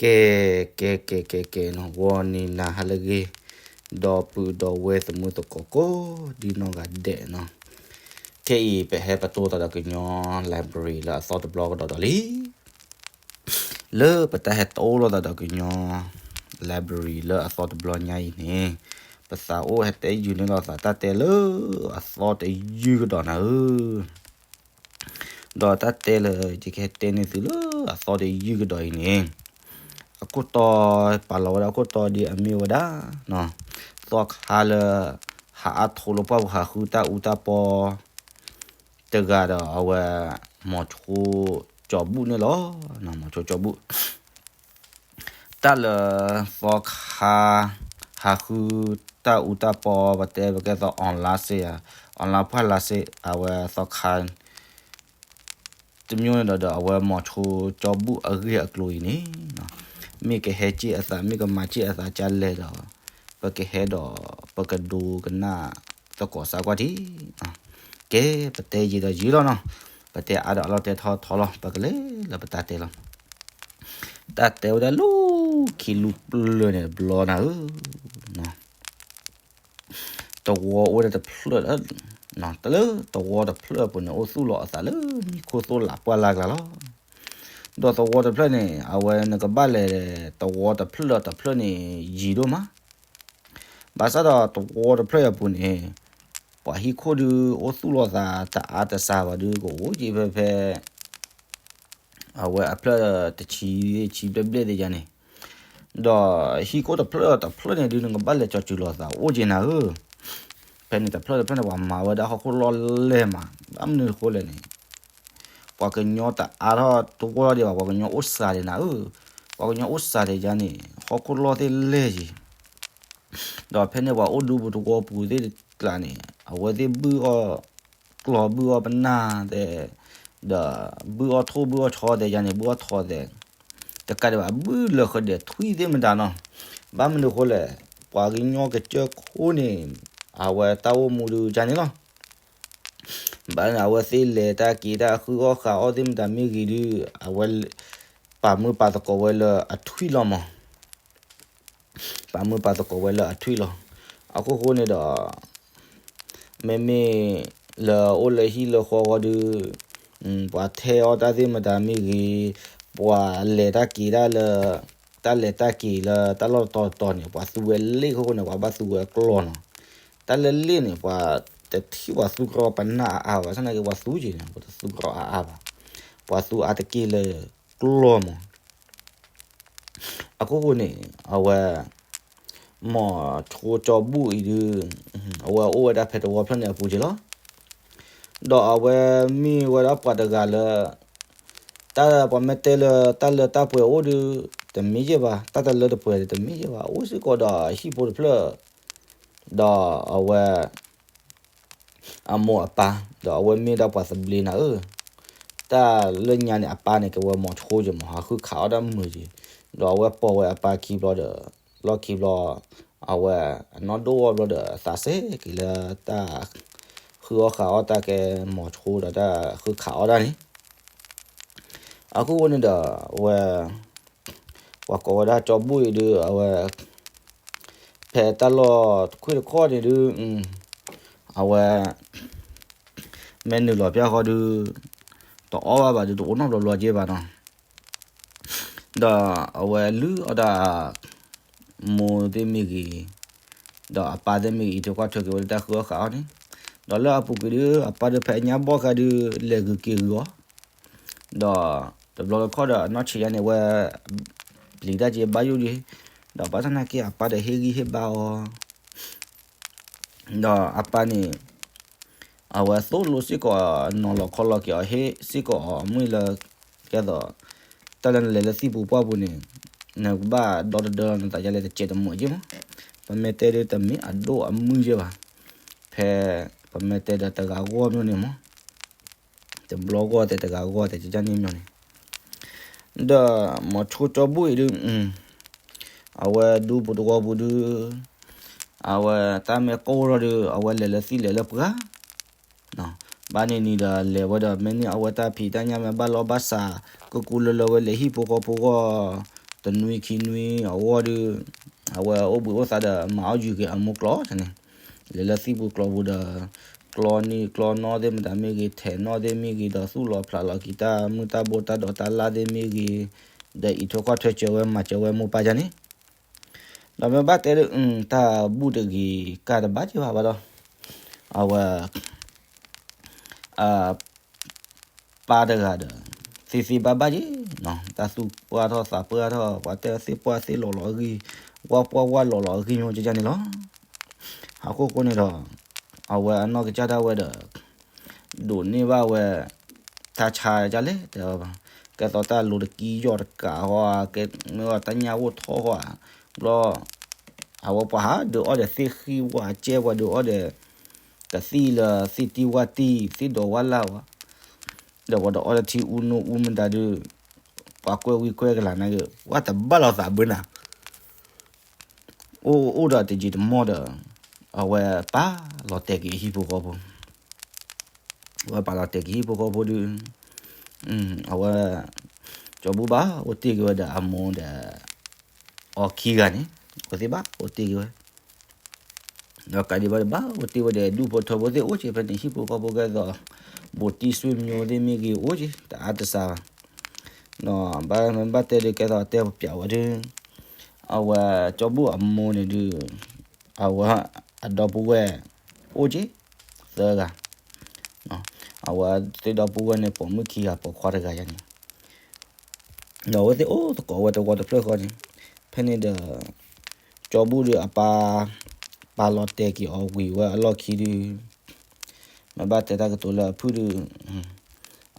ကဲ ကဲ ကဲ ကဲ ကဲနီၤ ဂီၤနံၤနၤဟါလၢအဂ့ၤ, ဒီပုၢ်ဒီဝဲၢ်သမုၢ်သကိးကိးဒ်နီၢ်ဂၤဒဲးနီၤ, ခဲအံၤ ပဟဲပတိၢ်သးဒီးကညီ library လၢအသီတဘျီကဒီးဒီးလံ. လၢပတၢ်ဟဲတိၢ်လိာ်သးဒီးကညီ library လၢအသီတဘျီညါအံၤန့ၣ်, ပသးအိၣ်ဟဲတဲယုာ်န့ၢ်လိာ်သးတၢ်တဲလၢအသီတယုၢ်ကဒီးနၤဧၢ. ဒီးတၢ်တဲလၢယကဟဲတဲန့ၢ်သုလၢအသီတယုၢ်ကဒီးအံၤန့ၣ်, အခိၣ်တီ ပာ်လီၤဝဲဒၣ်အခိၣ်တီဒ်အမ့ၢ်ဝဲဒၣ် သီခါလၢ ဟးအါထိးလၢပှၢ်ပူၤဟးဃုတၢ်အူတၢ်ပီ တဂၤဒီးအဝဲ မိၤဆိကၠီဘူၣ်န့ၣ်လီၤ. မိၤဆိကၠီဘူၣ် တၢ်လၢသီခါ ဟးဃုတၢ်အူတၢ်ပီ ပတဲပကဲသိး online စ့ၢ်ဧါ, online ပှၢ်လၢ်စ့ၢ် အဝဲသီခါ တမံၤန့ၣ်ဒီး ဒီးအဝဲမိၤဆိကၠီဘူၣ်အဂ့ၢ်အကျိၤအံၤန့ၣ်, မ့ၢ်ကဟဲစ့ၢ်အသး မ့ၢ်ကမၤစ့ၢ်အသးကလဲၣ်ဒီး ပကဟဲဒီး ပကဒိကနၣ်သကိးစၢ်ကွၢ်ထံး. ကဲ ပတဲယံာ်ဒီးယံာ်လီၤနီၤ, ပတဲအါဒီးအလီၢ်တဲထီထီလီၤ, ပကလဲၤလၢပတၢ်တဲလီၤ. တၢ်တဲဝဲဒၣ်လူၤခံလူၤပျၢၢ်န့ၣ်တဘျီနၤဧၢ. သဝီအိၣ်ဝဲဒၣ်တဖျၢၣ်လၢ, တၢ်လၢသဝီတဖျၢၣ်အပူၤန့ၣ် အိၣ်သူၣ်လီၤအသးလၢမံခိၣ်သိၣ်လးပှၢ်လၢ်ကျါလီၤ. ဒီးသဝီတဖျၢၣ်န့ၣ် အဝဲနကဘၣ်လဲၤ သဝီတဖျၢၣ်ဒီးတဖျၢၣ်န့ၣ် ယံၤဒိၣ်မး. ဘၣ်ဆၣ်ဒီးသဝီတဖျၢၣ်အပူၤန့ၣ် ပှၤဟံၣ်ခိၣ်ဒုး အိၣ်သူၣ်လီၤသးတအါတစှၤဘၣ်ဒုး ကအိၣ်က့ၤဖဲဖဲ အဝဲအဖျၢၣ်တဆံ ဆံဘျဲၣ်ဘျဲၣ်သ့ၣ်ယါန့ၣ်, ဒီးဟံၣ်ခိၣ်တဖျၢၣ်တဖျၢၣ်န့ၣ်ဒုး နကဘၣ်လဲၤကၠီၤစူၤလီၤသးအိၣ်က့ၤနၤဧၢ. ဖဲန့ၣ်တဖျၢၣ်တဖျၢၣ်န့ၣ် ပှၤမၤဝဲဒၣ်ဟီၣ်ခိၣ်လီၢ်လဲၢ်မး, ဘၣ်မနုၤအဃိလဲၣ်န့ၣ် ပှၤကညီတအါထီၣ်တဝီဒံးဘၣ်, ပှၤကညီအိၣ်စှၤဒံးနၤဧၢ. ပှၤကညီအိၣ်စှၤဒံးယါန့ၣ် ဟီၣ်ခိၣ်လီၢ်သ့ၣ်လဲၢ်ယံၤ ဒီးဖဲန့ၣ်ပှၤအိၣ်ဒူပူၤတဝီပူၤသ့ၣ်တကျါန့ၣ် အဝဲသ့ၣ်ဘုၣ်အီၣ်ကျီၢ် ဘုၣ်အီၣ်ပနၢ်သဲး, ဒီးဘုၣ်အီၣ်ထိၣ်ဘုၣ်အီၣ်ဆီသဲးယါန့ၣ် ဘုၣ်အီၣ်ထိးသဲး, တကးဒံးဘၣ် ဘုၣ်လၢဃဒဲးထွံၣ်သ့ၣ်မတၤနီၤ. ဘၣ်မနုၤအဃိလဲၣ်, ပှၤကညီကစၢၢ်ခိၣ်န့ၣ် အဝဲတၢ်အိၣ်မူဒုးယါန့ၣ်လီၤ. ဘၣ်န့ၣ် အဝဲသ့ၣ်လဲၤတၢ်က့ၤတၢ် ဃုအီၣ်ဃုအီၣ်သ့ၣ်မတၤမ့ၢ်ဂ့ၤဒုး အဝဲ ပာ်မုာ်ပာ်သကိးဝဲလၢအထွံၣ်လီၤမး. ပာ်မုာ်ပာ်သကိးဝဲလၢအထွံၣ်လီၤ. အခိၣ်ဃိန့ၣ်ဒီး မ့မ့ၢ်လၢအိၣ်လၢဟံၣ်လၢဃီဃီဒုး ပှၤထဲအီၣ်တၢ်သ့ၣ်မတၤမ့ၢ်ဂ့ၤ, ပှၤလဲၤတၢ်က့ၤတၢ်လၢ တၢ်လဲၤတၢ်က့ၤလၢတၢ်လီၢ်တတီၤတတီၤန့ၣ် ပှၤသူဝဲလ့ၣ်အခိၣ်ဃိန့ၣ် ပှၤဘၣ်သူဝဲကျီၢ်နီၤ. တၢ်လၢလ့ၣ်န့ၣ် ပှၤတထံၣ်ပှၤသူကြီပနၢ်အါအါဘၣ်, ဘၣ်ဆၣ်သနာ်က့ ပှၤသူက့ၤန့ၣ် ပှၤတသူကြီအါအါဘၣ်, ပှၤသူအါတက့ၢ်လၢကျီၢ်မး. အခိၣ်ဃိန့ၣ် အဝဲ မိၤဆိကၠီဘူၣ်အံၤဒုး အဝဲအိၣ်ဝဲဒၣ်ဖဲသဝီဖျၢၣ်န့ၣ်အပူၤက့ၤလီၤ. ဒီးအဝဲမ့ၢ်ဝဲဒၣ်ပှၤတဂၤလၢ တၢ်ပှၤမ့ၢ်တဲလၢတၢ်လၢတၢ်ပှဲၤအိၣ်ဒုး တမ့ၢ်ယဲၢ်ဘၣ်, တၢ်တလၢတပှဲၤတမ့ၢ်ယဲၢ်ဘၣ်, အိၣ်စ့ၢ်ကီးဒီးဟံၣ်ဖိတဖျၢၣ် ဒီးအဝဲ အမိၢ်အပၢ်, ဒီးအဝဲမ့ၢ်ဒၣ်ပှၤသဘျ့နၤဧၢ. တၢ်လၢညါန့ၣ် အပၢ်န့ၣ် ကဝဲမိၤဆိက့ၤမး ဟးဃုခးအီၣ်တၢ်မုာ်က့ၤ, ဒီးအဝဲပိာ်ဝဲအပၢ်ခံဘျီဒီး လီၢ်ခံဘျီ အဝဲအနီၢ်ဒိၣ်အီၣ်ဘျီဒီး သးစဲက့ၤလၢတၢ် ဃုအီၣ်ဃုအီၣ်တၢ်ကဲမိၤဆိဒီးတၢ်ဃုခးအီၣ်တၢ်န့ၣ် အခိၣ်ဃိန့ၣ်ဒီး အဝဲ ပှၤကိးဝဲဒၣ်ကၠီဘူၣ်အံၤဒုး အဝဲ ဖဲတၢ်လီၢ်တခွံၣ်တခီန့ၣ်ဒုး အဝဲ မ့ၢ်နုာ်လီၤဖၠၣ်ဃီဒုး တအီၣ်ဘၣ်ဘၣ်ဒုး တအိၣ်နီတဘျီဘျီက့ၤဘၣ်နီၤ. ဒီးအဝဲလုၢ်အီၣ်တၢ် မိၢ်သ့ၣ်မ့ၢ်ဂ့ၤ, ဒီးအပၢ်သ့ၣ်မ့ၢ်ဂ့ၤ အံးထွဲကွၢ်ထွဲက့ၤဝဲလၢတၢ်ဃုအီၣ်ဃုအီၣ်န့ၣ်, ဒီးလၢအပူၤကွံာ်ဒုး အပၢ်ဒုးဖဲအညါဘီၣ်ဃးဒုး လဲၤဂုာ်က့ၤဂုာ်အီၤ, ဒီးတဘျီတခီၣ်ဒီး အနီၢ်ဆံးယါန့ၣ် အဝဲ ပျံၤတၢ်က့ၤဘါယိၣ်က့ၤ, ဒီးဘၣ်ဆၣ်သနာ်က့ အပၢ်ဒီးဟ့ၣ်ဂံၢ်ဟ့ၣ်ဘါအီၤ ဒီးအပၢ်န့ၣ် အဝဲသိၣ်လိစ့ၢ်ကီး နီၤလီၤခီလီၤက့ၤအီၤ ဟ့ၣ်စ့ၢ်ကီးအီၤ အမ့ၢ်လၢ ကဲသိး တၢ်လၢနလဲၤလၢသံၣ်ပူၤပှၢ်ပူၤန့ၣ် နကဘၣ်ဒီတဒၢလီၤနသး ယလဲၤတစဲးတမုာ်က့ၤမး, ပမ့ၢ်တဲဒုး တမ့ၢ်အဒိၣ်အမုၢ်က့ၤဘၣ်, ဖဲ ပမ့ၢ်တဲဒီးတဂၤဂီၢ်မ့ၢ်န့ၣ်မး တဘျီဂီၢ်သဲးတဂၤဂီၢ်သဲး ကန့ၣ်မ့ၢ်န့ၣ်, ဒီးမိၤဆိကၠီဘူၣ်အံၤဒုး အဝဲဒူပူၤတဝီပူၤဒုး အဝဲတၢ်မ့ၢ်ကိၢ်ထီၣ်ဒုး အဝဲလဲၤလၢသံၣ်လဲၤလၢပှၢ်, ဘၣ်န့ၣ်နံၤဒီးလဲၤဝဲဒီး မ့ၢ်န့ၢ်အဝဲတၢ်ဖံးတၢ်ညၣ်မ့ၢ်ဘၣ်လီၤဘၣ်စး ကကူလၢလၢဝဲလဲၤဟံၣ်ဖိဃီဖိဂီၢ် တနွံခံနွံအဂီၢ်ဒီး အဝဲအိၣ်ဘှံးအိၣ်သါဒီးမၤအီၣ်ယုာ်က့ၤအမိၢ်ကျိာ်န့ၣ်, လဲၤလၢသံၣ်ပူၤကျိာ်ပူၤဒီး ကျီန့ၢ်ကျီနီၣ်သ့ၣ်မတၤမ့ၢ်ဂ့ၤ, ထဲးနီၣ်သ့ၣ်မ့ၢ်ဂ့ၤ, ဒီးသူၣ်လီၤဖျးလီၤက့ၤတၢ်မုၢ်တၢ်ဘိတၢ်ဒိးတၢ်လၣ်သ့ၣ်မ့ၢ်ဂ့ၤ, ဒီးအံးထွဲကွၢ်ထွဲစၢၤဝဲမၤစၢၤဝဲမိၢ်ပၢ်ယါန့ၣ်, ဒီးမ့ၢ်ဘၣ်တဲဒီး တၢ်ဘူၣ်တဂ့ၤကၢ်တဘၣ်က့ၤဘၣ်ဘၣ်ဒီး အဝဲ ပၢ်တဂၤဒီး သ့သ့ဘၣ်ဘၣ်က့ၤ, တၢ်သူၣ်ပှၢ်ထီၣ်သးပှၢ်ထီၣ်, ပှၤတဲသ့ၣ်ပှၢ်သ့ၣ်လီၤလီၤအဂံၢ်, ဝၣ်ပှၢ်ဝၣ်လီၤလီၤအဂံၢ်ညိကန့ၣ်လီၤ. အခိၣ်ဃိန့ၣ်ဒီး အဝဲအနီၢ်ကစၢ်ဒၣ်ဝဲဒီး ဒိးန့ၢ်ဘၣ်ဝဲ တၢ်ဆါဒ်လဲၣ်, တဲဘၣ်, ကဲသိးတၢ်လိၤတကံယီၢ်တကးဃီ, ကဲမ့ၢ်တၢ်ညၣ်အိၣ်ထီၣ်ဃီ, ဘျီ အဝဲပှၤဟးဒုးအီၣ်ဒီးသ့ၣ်ဃံဝါကဲ, ပှၤဒုးအီၣ်ဒီး ကသံၣ်လၢသ့ၣ်တံၢ်ဝၣ်တံၢ် သ့ၣ်ဒိးဝၣ်လၢ်ဝဲ, ဒီးပှၤဒုးအီၣ်ဒီးထံအူနိအူမတၤဒုး, ပှၤကွဲဝံၤကွဲကလၤန့ၣ်ဂ့ၤ ပှၤတဘၣ်လီၤသးဘၣ်နၤ အိၣ်အိၣ်ဒီးတယံာ်တမီၢ်ဒီး အဝဲပာ်လီၤတဲာ်က့ၤဟံၣ်ဖိဃီဖိ, အဝဲပာ်လီၤတဲာ်က့ၤဟံၣ်ဖိဃီဖိဒုး, အဝဲ ကၠီဘူၣ်ဘၣ်အိၣ်တ့ၢ်က့ၤဝဲဒီးအမိၢ်ဒီး အီခံဂၤန့ၣ်, အဝဲသ့ၣ်ဘၣ်အိၣ်တ့ၢ်က့ၤဝဲ ဒီးကးဒံးဘၣ်ဒီးဘၣ်အိၣ်တ့ၢ်ဝဲဒီးဒူၣ်ဖိထၢဖိသ့ၣ်အိၣ်က့ၤဖဲန့ၣ် ဟံၣ်ဖိဃီဖိကဲသိး ဘူးတံၢ်ဆွေမျိုးသ့ၣ်မ့ၢ်ဂ့ၤအိၣ်က့ၤ တအါတစှၤဘၣ်, ဘၣ်မ့ၢ်ဘၣ်တဲဒုးကဲသိးတဲပျးဝဲဒုး, အဝဲကၠီဘူၣ်အမိၢ်န့ၣ်ဒုး, အဝဲအဒီပုၢ်ဝဲၢ်အိၣ်က့ၤ သၢဂၤ, အဝဲသ့ၣ်ဒီပုၢ်ဝဲၢ်န့ၣ် ပိာ်မုၣ်ခံဂၤပိာ်ခွါတဂၤယါန့ၣ် ဒီးအဝဲသ့ၣ်အိၣ်သကိးဝဲတဝီတဖျၢၣ်ဃီန့ၣ်, ဖဲန့ၣ်ဒီး ကၠီဘူၣ်ဒီးအပၢ် ပာ်လီၤတဲာ်က့ၤအီၤဝံၤဝဲအလီၢ်ခံဒုး, မ့ၢ်ဘၣ်တဲတၢ်ကတိၤလၢအဖုၣ်ဒုး,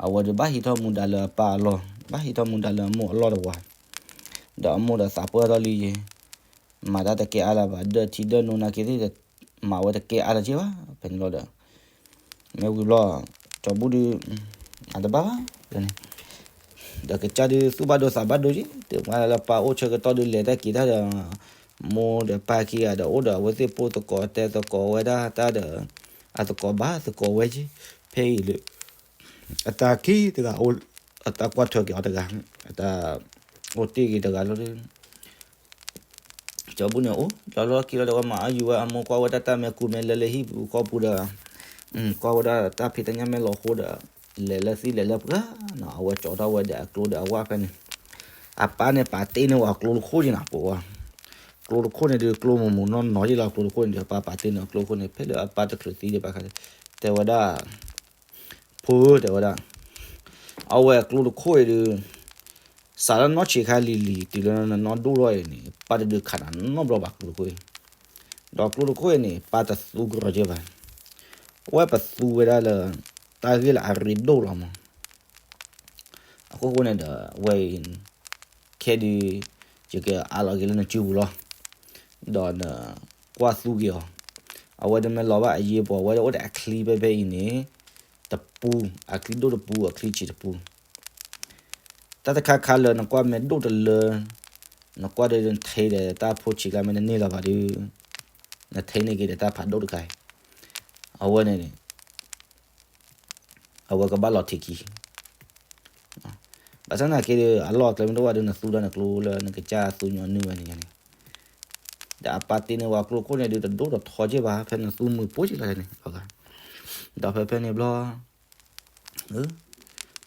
အဝဲဒုးဘၣ်ဟံးထီၣ်မူဒါလၢအပၢ်အလီၢ်, ဘၣ်ဟံးထီၣ်မူဒါလၢအမိၢ်အလီၢ်တဝၤ, ဒီးအမိၢ်ဒီးသးပှၢ်ထီၣ်လံယဲ, မၤတၢ်တကဲအါလၢၤဘၣ် ဒၢထံဒၢနိနာ်က့သ့ၣ်ဒီး, မၤဝဲတကဲအါလၢၤက့ဘၣ် ဖဲန့ၣ်လီၤဒီး မ့ၢ်ဝံၤဘျီ ကၠီဘူၣ်ဒုး အတဘၣ်ဘၣ်န့ၣ်, ဒီးကစၢ်ဒုးသူၣ်ဘၣ်ဒိသးဘၣ်ဒိက့ၤ တုၤမ့ၢ်လၢပၢ်အိၣ်ဆၢကတီၢ်ဒုးလဲၤတၢ်က့ၤတၢ်ဒီး မိၢ်ဒီးပၢ်ခံဂၤဒီးအိၣ်ဒီးအဝဲသ့ၣ်ဖိသကိးတဲသကိးဝဲဒၣ်တၢ်ဒီး အသကိးဘၣ်သကိးဝဲက့ၤ ဖဲအံၤလၢ အတၢ်ခံတဂၤ အတၢ်ကွၢ်ထွဲက့ၤအီၤတဂၤ အတၢ်အိၣ်တ့ၢ်က့ၤတဂၤလီၤဒုး ကၠီဘူၣ်န့ၣ်အိၣ် လီၤလီၢ်ခံလီၤဒီးဝဲမၤအီၣ်ယူၤဝဲအမိၢ်ကွၢ်ဝဲဒၣ်တၢ်မဲာ်ကူမဲာ်လၢလၢဟံၣ်ပူၤဃီပူၤဒီး ကွၢ်ဝဲဒၣ်တၢ်ဖံးတၢ်ညၣ်မဲာ်လီၤဃိဒီး လဲၤလၢသံလဲၤလၢပှၢ်နီၤ အဝဲကၠီထီၣ်ဝဲဒီးအကျိဒီးအဝၣ်ဖဲန့ၣ် အပၢ်န့ၣ်ပာ်တ့ၢ်န့ၢ်ဝဲအကျိတခိၣ်က့ၤနီၤ ပဝဲ ကျိတခိၣ်န့ၣ်ဒုးကျိမုာ်မုာ်နီၢ်နီၢ်က့ၤလီၤ ကျိတခိၣ်န့ၣ်ဒုး အပၢ်ပာ်တ့ၢ်န့ၢ်အကျိတခိၣ်န့ၣ် ဖဲလၢအပၢ်တချုးသံဒီးပၢ်ခါ တဲဝဲဒၣ် ဖိဧၢ တဲဝဲဒၣ် အဝဲကျိတခိၣ်အံၤဒုး စးထီၣ်နီၢ်ဆံးခါလံၤလံၤ တုၤလၢနနီၢ်ဒိၣ်ထီၣ်အံၤန့ၣ် ပၢ်တဒုးခးနၤနီတဘျီဘၣ်ကျိတခိၣ်အံၤ ဒီးကျိတခိၣ်အံၤန့ၣ် ပၢ်တသူကရီၤက့ၤဘၣ် အဝဲပသူဝဲဒၣ်လၢ တၢ်ဂ့ၢ်လၢအရ့ဒိၣ်လီၤမး အခိၣ်ဃိန့ၣ်ဒီး ဝဲအံၤ ခဲဒုး ယကအးလီၤက့ၤလၢနစုပူၤလီၤ. ဒီးနကွၢ်သူက့ၤအီၤ, အဝဲဒၣ်မ့ၢ်လီၤဘၣ်အယ့ၢ်ပှၤ အဝဲဒၣ်အိၣ်ဒီးအချံဖဲဖဲအံၤန့ၣ် တပူ, အချံဒိၣ်တပူ, အချံဆံးတပူ. တၢ်တခါခါလၢနကွၢ်မဲာ်ဒိၣ်တလၢ, နကွၢ်ဒီးနထံဒီးတၢ်ဖိဆံးကျါမ့ၢ်တန့ၢ်လၢၤဘၣ်ဒီး, နထံန့ၢ်က့ၤဒီးတၢ်ဖးဒိၣ်တခါအံၤ, အဝဲန့ၣ်န့ၣ် အဝဲကဘၣ်လီၤထံးခံ, ဘၣ်ဆၣ်သနာ်က့ဒီး အလီၢ်အကျဲမ့ၢ်တအိၣ်ဘၣ်ဒီး နသူဒီးနကျိလၢနကစၢ်သူညီနုၢ်ဝဲန့ၣ်န့ၣ်, ဒီးအပၢ်တ့န့ၢ်ဝဲကျိခိၣ်န့ၣ်ဒုး တဒိၣ်တထီက့ၢ်ဘၣ် ဖဲနသူမုာ်ပိာ်က့ၤလီၤန့ၣ်, ဒီးဖဲဖဲန့ၣ်ဘျီ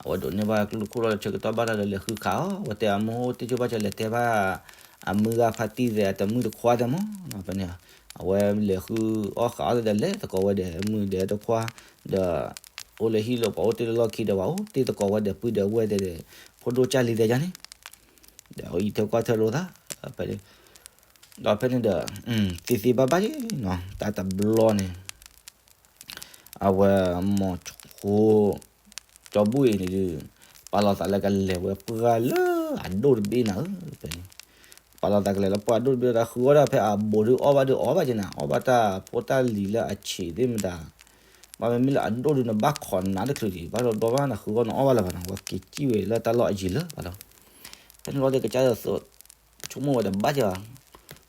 အဝဲဒိးန့ၢ်ဘၣ်ကျိတခိၣ်လီၤ ဆၢကတီၢ်ဘၣ်တၢ်ဒီးလဲၤဃုခးအီၤ, အဝဲတဲအမိၢ်အိၣ်တ့ၢ်ဆိဘၣ်ဆၢလဲၤတဲဘၣ် အမုၢ်ဂၤဖါတံၢ်သဲးအတမုၣ်တခွါသဲးမး, ဖဲန့ၣ် အဝဲလဲၤဃုအီၣ်ဃးအီၣ်သဲးဒီးလဲၤသကိးဝဲဒီးမုၢ်ဒီးတခွါ, ဒီး အိၣ်လၢဟံၣ်လၢပှၤအိၣ်တ့ၢ်လၢလီၢ်ခံဒီး ပှၤအိၣ်တ့ၢ်သကိးဝဲဒီးပုၢ်ဒီးဝဲၢ်သဲးဒီး ဖိဒိၣ်ကၢ်လံၤသဲးယါန့ၣ်, ဒီးအံးထွဲကွၢ်ထွဲလိာ်သး, ဒီးဖဲန့ၣ်ဒီး သ့သ့ဘၣ်ဘၣ်က့ၤနီၤ တၢ်တဘျီန့ၣ် အဝဲမိၢ်ဖိ ကၠီဘူၣ်အံၤန့ၣ်ဒုး ပာ်လီၤသးလၢကလဲၤဝဲပှၢ်လၢအဒိၣ်တဘ့ၣ်နၤဧၢ, ဖဲန့ၣ် ပာ်လီၤသးကလဲၤလၢပှၢ်ဒိၣ်တဘ့ၣ် တၢ်ဃုအီၣ်ဒၣ်ဖဲအဘူးဒုးအီၣ်ဘၣ်ဒုးအီၣ်ဘၣ်က့ၤနၤ အီၣ်ဘၣ်တၢ်ဖိတၢ်လံၤလၢအဆံးသ့ၣ်မတၤ, ဘၣ်မ့မ့ၢ်လၢအဒိၣ်ဒုးနဘၣ်ခိးနၤတချုးက့ၤ ဘၣ်ဒီးဘျီဘၣ်နဃုအီၣ်နအီၣ်ဘၣ်လၢၤဘၣ်နီၤ အဝဲက့ၤစံၣ်ဝဲလၢတၢ်လီၢ်အယံၤလၢၤဘၣ်ဒီး, ဖဲန့ၣ်လီၤဒီးကစၢ်ဒီး ဆိကမိၣ်ဝဲတဘၣ်က့ၤဘၣ်,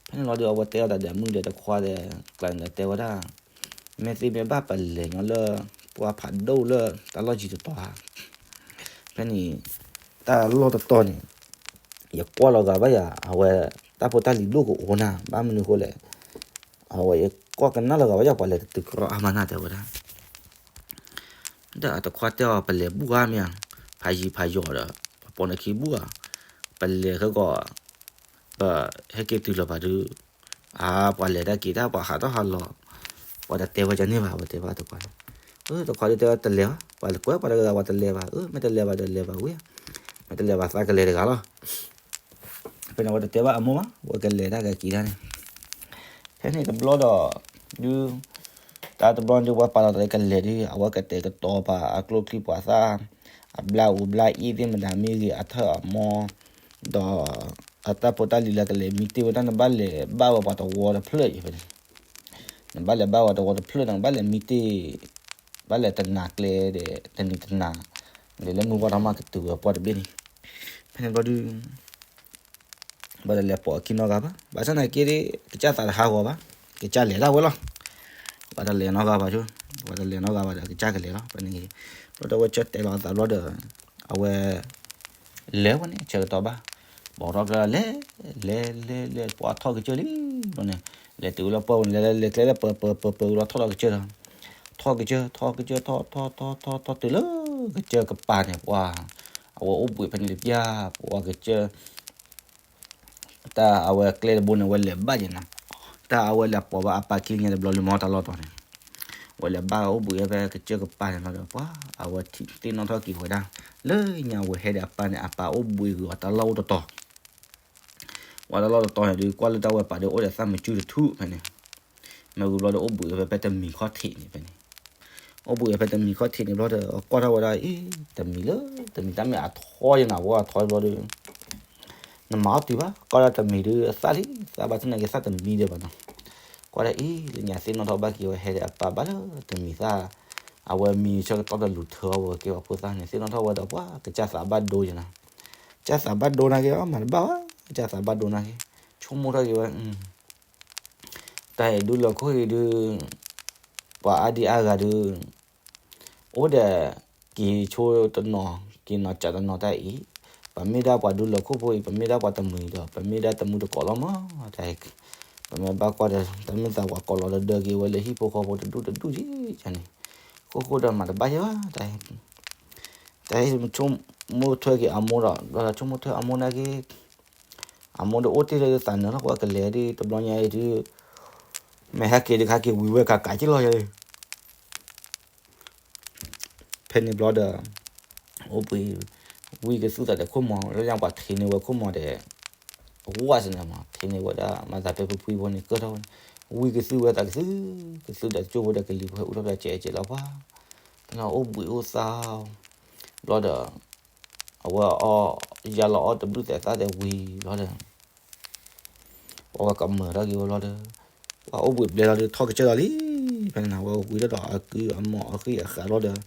ဖဲန့ၣ်လီၤဒီးအဝဲတဲအီၤတၢ်ဒီးမုၢ်ဒီးတခွါဒီး ကျါန့ၣ်ဒီးတဲဝဲဒၣ် မ့ၢ်သ့မ့ၢ်ဘၣ်ပလဲၤညီလၢ ပှၢ်ဖးဒိၣ်လၢတၢ်လီၢ်ယံၤတတီၤဧါ, ဖဲန့ၣ် တၢ်လီၢ်တတီၤန့ၣ် ယကွၢ်လီၤဂာ်ဘၣ်ယၤ အဝဲ တၢ်ဖိတၢ်လံၤဒိၣ်ကအိၣ်နၤ ဘၣ်မနုၤဃိလဲၣ်, အဝဲယကွၢ်ကနၣ်လီၤဂာ်ဘၣ်ယၤ ပှၤလဲၤတတုၤကြီအါမးနၤ တဲဝဲဒၣ်. ဒီးအတခွါတဲအီၤ ပလဲၤဘူၣ်ဧါမ့ၢ်ဧါ, ဖးယံၤဖးယီၤဒီး ပပိာ်နခံဘူၣ်ဧါ, ပလဲၤခဲကီး ပဟဲက့ၤတုၤလီၤပှၤဒုး, အါ ပှၤလဲၤတၢ်က့ၤတၢ် ပှၤဟးထီၣ်ဟးလီၤ, ပှၤတတဲဝဲကန့ၢ်ဘၣ် ပတဲဘၣ်တခွါန့ၣ်, အတခွါဒုးတဲဝဲတလဲၤဘၣ်, ပှၤလဲၤကွဲပှၤတဂၤဂၤ ပှၤတလဲၤဘၣ်, အမ့ၢ်တလဲၤဘၣ်ဒီးလဲၤဘၣ်ဝံၤ, မ့ၢ်တလဲၤဘၣ်သးကလဲၤတဂၤလီၤ. ဖဲန့ၣ် အဝဲတတဲဘၣ်အမိၢ်ဘၣ်, အဝဲကလဲၤတၢ်ကက့ၤတၢ်န့ၣ်, ဖဲန့ၣ်တဘျီဒီး ဒုး တၢ်တဘျီဒုး ပှၤပာ်လီၤတၢ်လၢကလဲၤဒုး အဝဲကတဲာ်ကတီၤပာ်အကျိချံပှၤသၣ်, အဘျါအူဘျါအ့ၣ်သ့ၣ်မတၤမ့ၢ်ဂ့ၤ အထၢၣ်အမီ, ဒီး အတၢ်ဖိတၢ်လံၤလၢကလဲၤမံတ့ၢ်ဝဲဒၣ် နဘၣ်လဲၤဘၣ်ဝဲပှၤတဝီတဖျၢၣ်အံၤဖဲန့ၣ်, နဘၣ်လဲၤဘၣ်ဝဲတဝီတဖျၢၣ်န့ၣ် နဘၣ်လဲၤမံတ့ၢ်, ဘၣ်လဲၤတနၤကျဲဒီး တနံၤတနၤ, ဒီးလၢမုၢ်ဝါထီၣ်မးကတုၤဝဲပှၢ်တဘ့ၣ်န့ၣ်, ဖဲန့ၣ်ဘျီဒုး ဘၣ်တလဲၤပိာ်အခံနီတဂၤဘၣ်, ဘၣ်ဆၣ်သနာ်က့ ကစၢ်သးတဟးဂီၤဘၣ်, ကစၢ်လဲၤဒၣ်ဝဲလီၤ. ဘၣ်တလဲၤနီတဂၤဘၣ်ဆိ, ဘၣ်တလဲၤနီတဂၤဘၣ်ဒီး ကစၢ်ကလဲၤလီၤ. ဖဲန့ၣ် ဘျီဒီးအဝဲဆၢတဲာ်လီၤအသးဘျီဒီး အဝဲ လဲၤဝဲန့ၣ် ဆၢကတီၢ်ဘၣ်, ပိာ်ထီၣ်ကျဲလီၤ လဲၤ လဲၤ လဲၤ လဲၤ ပှၤထီၣ်ကစၢၢ်လံ, ဘျီန့ၣ် လဲၤတုၤလၢပှၢ်ပူၤန့ၣ် လဲၤလဲၤလဲၤကျဲလၢပၢၤပၢၤပၢၤပၢၤလီၤ ထီၣ်လီၤကစၢၢ်လီၤ, ထီၣ်ကစၢၢ် ထီၣ်ကစၢၢ် ထီၣ်ထီၣ်ထီၣ်ထီၣ်ထီၣ်တုၤလၢကစၢၢ်ကပၤန့ၣ် ပှၤ အဝဲအိၣ်ဘှံးဖဲန့ၣ်တပျၢ် ပှၤကစၢၢ် တၢ်အဝဲကျဲတဘိန့ၣ် အဝဲလဲၤဘၣ်က့ၤနၤ, တၢ်အဝဲလဲၤပိာ်ဘၣ်အပၢ်ခံလၢညါတဘျီလံမ့ၢ်တၢ်လီၢ်တီၤန့ၣ်, အဝဲလဲၤဘၣ်အိၣ်ဘှံးဖဲကစၢၢ်ကပၤန့ၣ်လီၤဒီး ပှၤအဝဲသ့ၣ်နီၣ်ထီၣ်က့ၤဝဲဒၣ်, လၢညါဝဲဟဲဒီးအပၢ်န့ၣ် အပၢ်အိၣ်ဘှံးဂ့ၤအီၤတၢ်လီၢ်အိၣ်တတီၤ ပှၤတၢ်လီၢ်တတီၤန့ၣ်ဒုး ကွၢ်လၢတၢ်ဝဲပာ်ဒီးအိၣ်ဒီးသၣ်မုာ်စုတထူၣ်ဖဲန့ၣ်, မ့ၢ်ဝံၤဘျီဒီးအိၣ်ဘှံးဖဲဖဲတမံၤခီၣ်ထံးန့ၣ်ဖဲန့ၣ်, အိၣ်ဘှံးဖဲတမံၤခီၣ်ထံးန့ၣ်ဘျီဒီး ကွၢ်ထီၣ်ဝဲဒၣ်အံၤ တမံၤလၢ တမံၤတၢ်မ့ၢ်အထီယနၤဝဲအထီဘျီဒီး နမၤအီၣ်တုၤဘၣ် ကွၢ်ဒၣ်တမံၤဒုး သၣ်လံ သၣ်ဘၣ်ဆၣ်သနာ်က့သၣ်တမံၤဒံးဘၣ်နီၤ, ကွၢ်ဒၣ်အံၤ လၢညါသ့ၣ်နီၣ်ထီၣ်ဘၣ်က့ၤဝဲဟဲဒီးအပၢ်ဘၣ်လၢတမံၤသၣ်, အဝဲမံဆၢကတီၢ်ဒီးလူၤထၢအီၤဝဲက့ၤပှၤဖိသၣ်န့ၣ် သ့ၣ်နီၣ်ထီၣ်ဝဲဒီးပှၤကစၢ်သးဘၣ်ဒိယနၤ, ကစၢ်သးဘၣ်ဒိနာ်က့ မၤတဘၣ်ဘၣ် ကစၢ်သးဘၣ်ဒိနာ်က့, ဆိကမိၣ်ထီၣ်က့ၤဝဲ တၢ်အံၤဒူလၢခိၣ်အံၤဒုး ပှၤအါဒံအါဂၤဒုး အိၣ်ဒီး က့ၤဆိတနီၤ က့ၤနီၤကးတနီၤတၢ်အံၤ, ပမ့ၢ်ဒၣ်ပှၤဒူလၢခိၣ်ဖိအံၤ ပမ့ၢ်ဒၣ်ပှၤတမှံၤဒီး ပမ့ၢ်ဒၣ်တမုၢ်တကိးလီၤမး, တၢ်အံၤ ပမ့ၢ်ဘၣ်ကွၢ်ဒီး တၢ်မ့ၢ်သးပှၤကိးလီၤဒီးဒၢက့ၤဝဲလၢဟံၣ်ဖိဃီဖိတဒူၣ်တဒူၣ်က့န့ၣ်, ဃိဃိဒီးမၤတဘၣ်ယဲဘၣ် တၢ်အံၤ, တၢ်အံၤ ဆိကမိၣ်ထွဲက့ၤအမိၢ်ဒီး ဘျီဒီးဆိကမိၣ်ထွဲအမိၢ်နာ်က့ အမိၢ်ဒုးအိၣ်တ့ၢ်လၢသးနၢၤလီၤ ပှၤကလဲၤဒ်တဘျီညါအံၤဒုး မ့ၢ်ဟဲက့ၤတခါက့ၤဝံၤဝဲကးကးက့လီၤယၤ, ဖဲန့ၣ်ဘျီဒီး အိၣ်ဘှံး ဝံကသူၣ်သးဒီးခိၣ်မီၤ လၢညါပှၤထံၣ်န့ၢ်ဝဲခိၣ်မီၤဒီး အဝၣ်စ့ၢ်န့ၣ်မး ထံၣ်န့ၢ်ဝဲဒၣ် မၤသးဖဲဖုဖှံဖိန့ၣ် ကၢၢ်ထီၣ်ဝဲန့ၣ် ဝံကသူၣ်ဝဲသးကသူၣ် ကသူၣ်ဒီးကၠိဖိဒီးကလံၤဖိဟဲအူထီၣ်ဖဲကဲကဲလီၤပှၤ ဖဲန့ၣ်အိၣ်ဘှံးအိၣ်သါ ဘျီဒီး အဝဲအီၣ် ယါလီၤအီၣ်တဘျုးသဲးသၣ်ဒီးဝံၤဘျီဒီး ပှၤဝဲကမၢၢ်ထီၣ်က့ၤဝဲဘျီဒီး ပှၤအိၣ်ဘှံးဘျဲလီၤဒီး ထီၣ်ကစၢၢ်လီၤလံ. ဖဲန့ၣ်ဝဲဝံၤဒီးအကုအမိၢ်အဃံအဃာ်ဘျီဒီး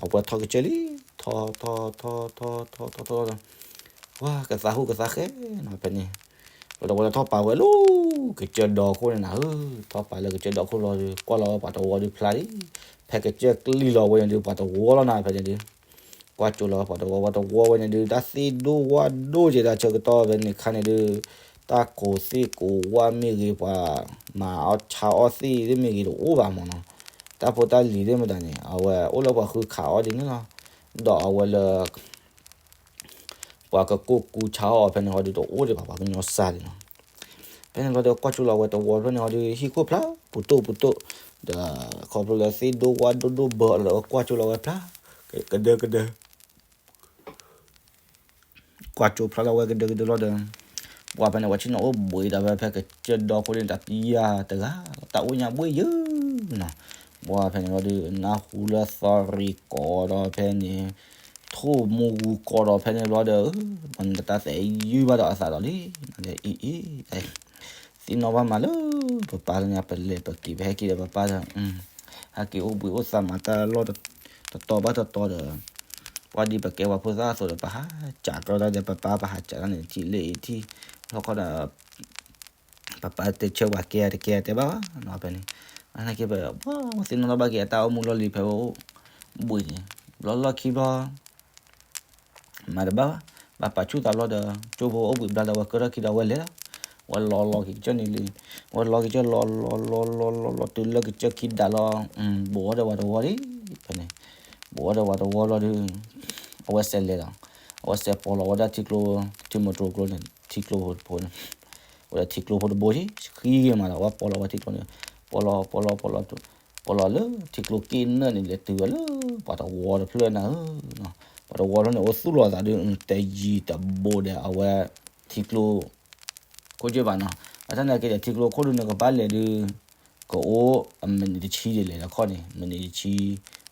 အဝဲထီၣ်ကစၢၢ်လံ. ထီၣ်ထီၣ်ထီၣ်ထီၣ်ထီၣ်ထီၣ်ထီၣ်ထီၣ်ဒီး ပှၤကသးဟူကသးဃဲနီၤဖဲန့ၣ်. ဘျီဒီးဝဲထီၣ်ပာ်ဝဲလၢကစၢၢ်ဒီခိၣ်န့ၣ်နၤဧၢ, ထီၣ်ပာ်လၢကစၢၢ်ဒီခိၣ်လီၤဒီး ကွၢ်လီၤဝဲပှၤတဝီဒီးဖျါလံ. ဖဲကစၢၢ်ကျံလီၤဝဲန့ၣ်ဒီး ပှၤတဝီလီၤနၤဖဲန့ၣ်ဒီး ကွၢ်ကၠိလီၤဝဲပှၤတဝီ, ပှၤတဝီဝဲန့ၣ်ဒုး တၢ်သ့ၣ်ဒိၣ်ဝၣ်ဒိၣ်က့ၤဒၣ်ဆၢကတီၢ်ဖဲန့ၣ်ခါန့ၣ်ဒုး တၢ်ကိးသ့ၣ်ကိးဝၣ်မ့ၢ်ဂ့ၤ ပှၤမၤအီၣ်ဆါအီၣ်သ့ၣ်သ့ၣ်မ့ၢ်ဂ့ၤတအိၣ်ဘၣ်မးနီၤ. တၢ်ဖိတၢ်လံၤသ့ၣ်မတၤန့ၣ် အဝဲအိၣ်လၢပှၤဃုခးအီၣ်ဒ်န့ၣ်လီၤ. ဒီးအဝဲလၢ ပှၤကကိၢ်ကူဆါအီၣ်ဖဲန့ၣ်ဟီဒုးတအိၣ်ဒံးဘၣ် ပှၤကညီစၢ်ဒံးနီၤ. ဖဲန့ၣ်ဘျီဒီးကွၢ်ကၠိလီၤဝဲတဝီဖဲန့ၣ်ဟီဒုး ဟံၣ်ခိၣ်ဖျါပူၤတိၢ်ပူၤတိၢ်, ဒီးခီဖျိလၢသ့ၣ်ဒိၣ်ဝၣ်ဒိၣ်ဒိၣ်ဘၢအီၤလီၤဒီး ကွၢ်ကၠိလီၤဝဲဖျါ ကဒၢကဒၢ ကွၢ်ကၠိဖျါလီၤဝဲကဒၢကဒၢလီၤဒီး ပှၤဖဲန့ၣ် ပှၤဆ့ၣ်နီၤအိၣ်ဘှံးဒီးဖဲ ဖဲကစၢၢ်ဒီခိၣ်န့ၣ် တၢ်ပယၢ်တဂၤ တၢ်အိၣ်ညါဘှ့ၣ်ယုၢ်နီၤ. ပှၤဖဲန့ၣ်ဘျီဒီး နၢ်ဟူလၢသီရံၤကိးဒီးဖဲန့ၣ် ထိၣ်မူဂူၤကိးဒီးဖဲန့ၣ်ဘျီဒီး မ့ၢ်တၢ်သးအံၤယုၢ်ဘၣ်ဒီးအသးဒီးလံ အံၤအံၤ သ့ၣ်နီၣ်ဘၣ်မးလၢ ပပၢ်လၢညါ ပလဲၤပက့ၤ ပဟဲက့ၤဒီးပပၢ်ဒီး ဟဲက့ၤအိၣ်ဘှံးအိၣ်သါမးတၢ်လီၢ်တတီၤဘၣ်တတီၤဒီး ပှၤဒ်ပကဲပှၤဖိသၣ်အသိးဒီး ပဟးစးကီတၢ်ဒီး ပပၢ်ပဟးစးတၢ်န့ၣ် ထံၣ်လၢအံၤထံၣ် လီၢ်ခီဒီး ပပၢ်တဲဆၢပှၤကဲတကဲတဲဘၣ်ဘၣ် ဖဲန့ၣ် နာ်က့ ပသ့ၣ်နီၣ်ထီၣ်ဘၣ်က့ၤအတၢ်အိၣ်မူလီၢ်လံၤဖဲအိၣ်ဘှံးန့ၣ် ဘျီလီၢ်ခံဘျီ မၤတဘၣ်ဘၣ် ဘၣ်ပာ်ဆူၣ်သးဘျီဒီး ကၠိဖိအိၣ်ဘှံးဘျါဒီး အဝဲကၢထီၣ်ခံဒီး အဝဲလဲၤလီၤ. အဝဲလီၤလီၤက့ၤကစၢၢ်န့ၣ်လံ. အဝဲလီၤက့ၤကစၢၢ်လီၤလီၤလီၤလီၤလီၤလီၤတုၤလၢကစၢၢ်ခံဒါလီၤ. ဘူးအီၣ်ဒီးဝၤတဝီဒံး ဖဲန့ၣ်, ဘူးအီၣ်ဒီးဝၤတဝီဘျီဒီး အဝဲစဲးလဲၤဒီး အဝဲစဲးပိာ်လီၤဝဲဒၣ်ထံကျိ, ထံမုၢ်ကျိၤကျိန့ၣ် ထံကျိဖိတဘိန့ၣ်, ဝဲဒၣ်ထံကျိဖိတဘိဆံးဃံဂ့ၤမးဒီး အဝဲပိာ်လီၤဝဲထံကျိန့ၣ်, ပိာ်လီၤပိာ်လီၤပိာ်လီၤ ပိာ်လီၤလၢထံကျိက့ၢ်နၢၣ်န့ၣ် လဲၤတုၤဝဲလၢပှၤတဝီတဖျၢၣ်နၤဧၢ, ပှၤတဝီတဖျၢၣ်န့ၣ် အိၣ်သူၣ်လီၤသးဒီး တယံၤတဘူးဒီး အဝဲထံကျိ ခိၣ်ကၢၢ်ဘၣ်နီၤ. ဘၣ်ဆၣ်သနာ်က့ဒီး ထံကျိခိၣ်ဒုး နကဘၣ်လဲၤဒုး ကအိၣ်အမံးနံးတဆံဒီး လဲၤလၢခီၣ်န့ၣ်, မံးနံးတဆံ,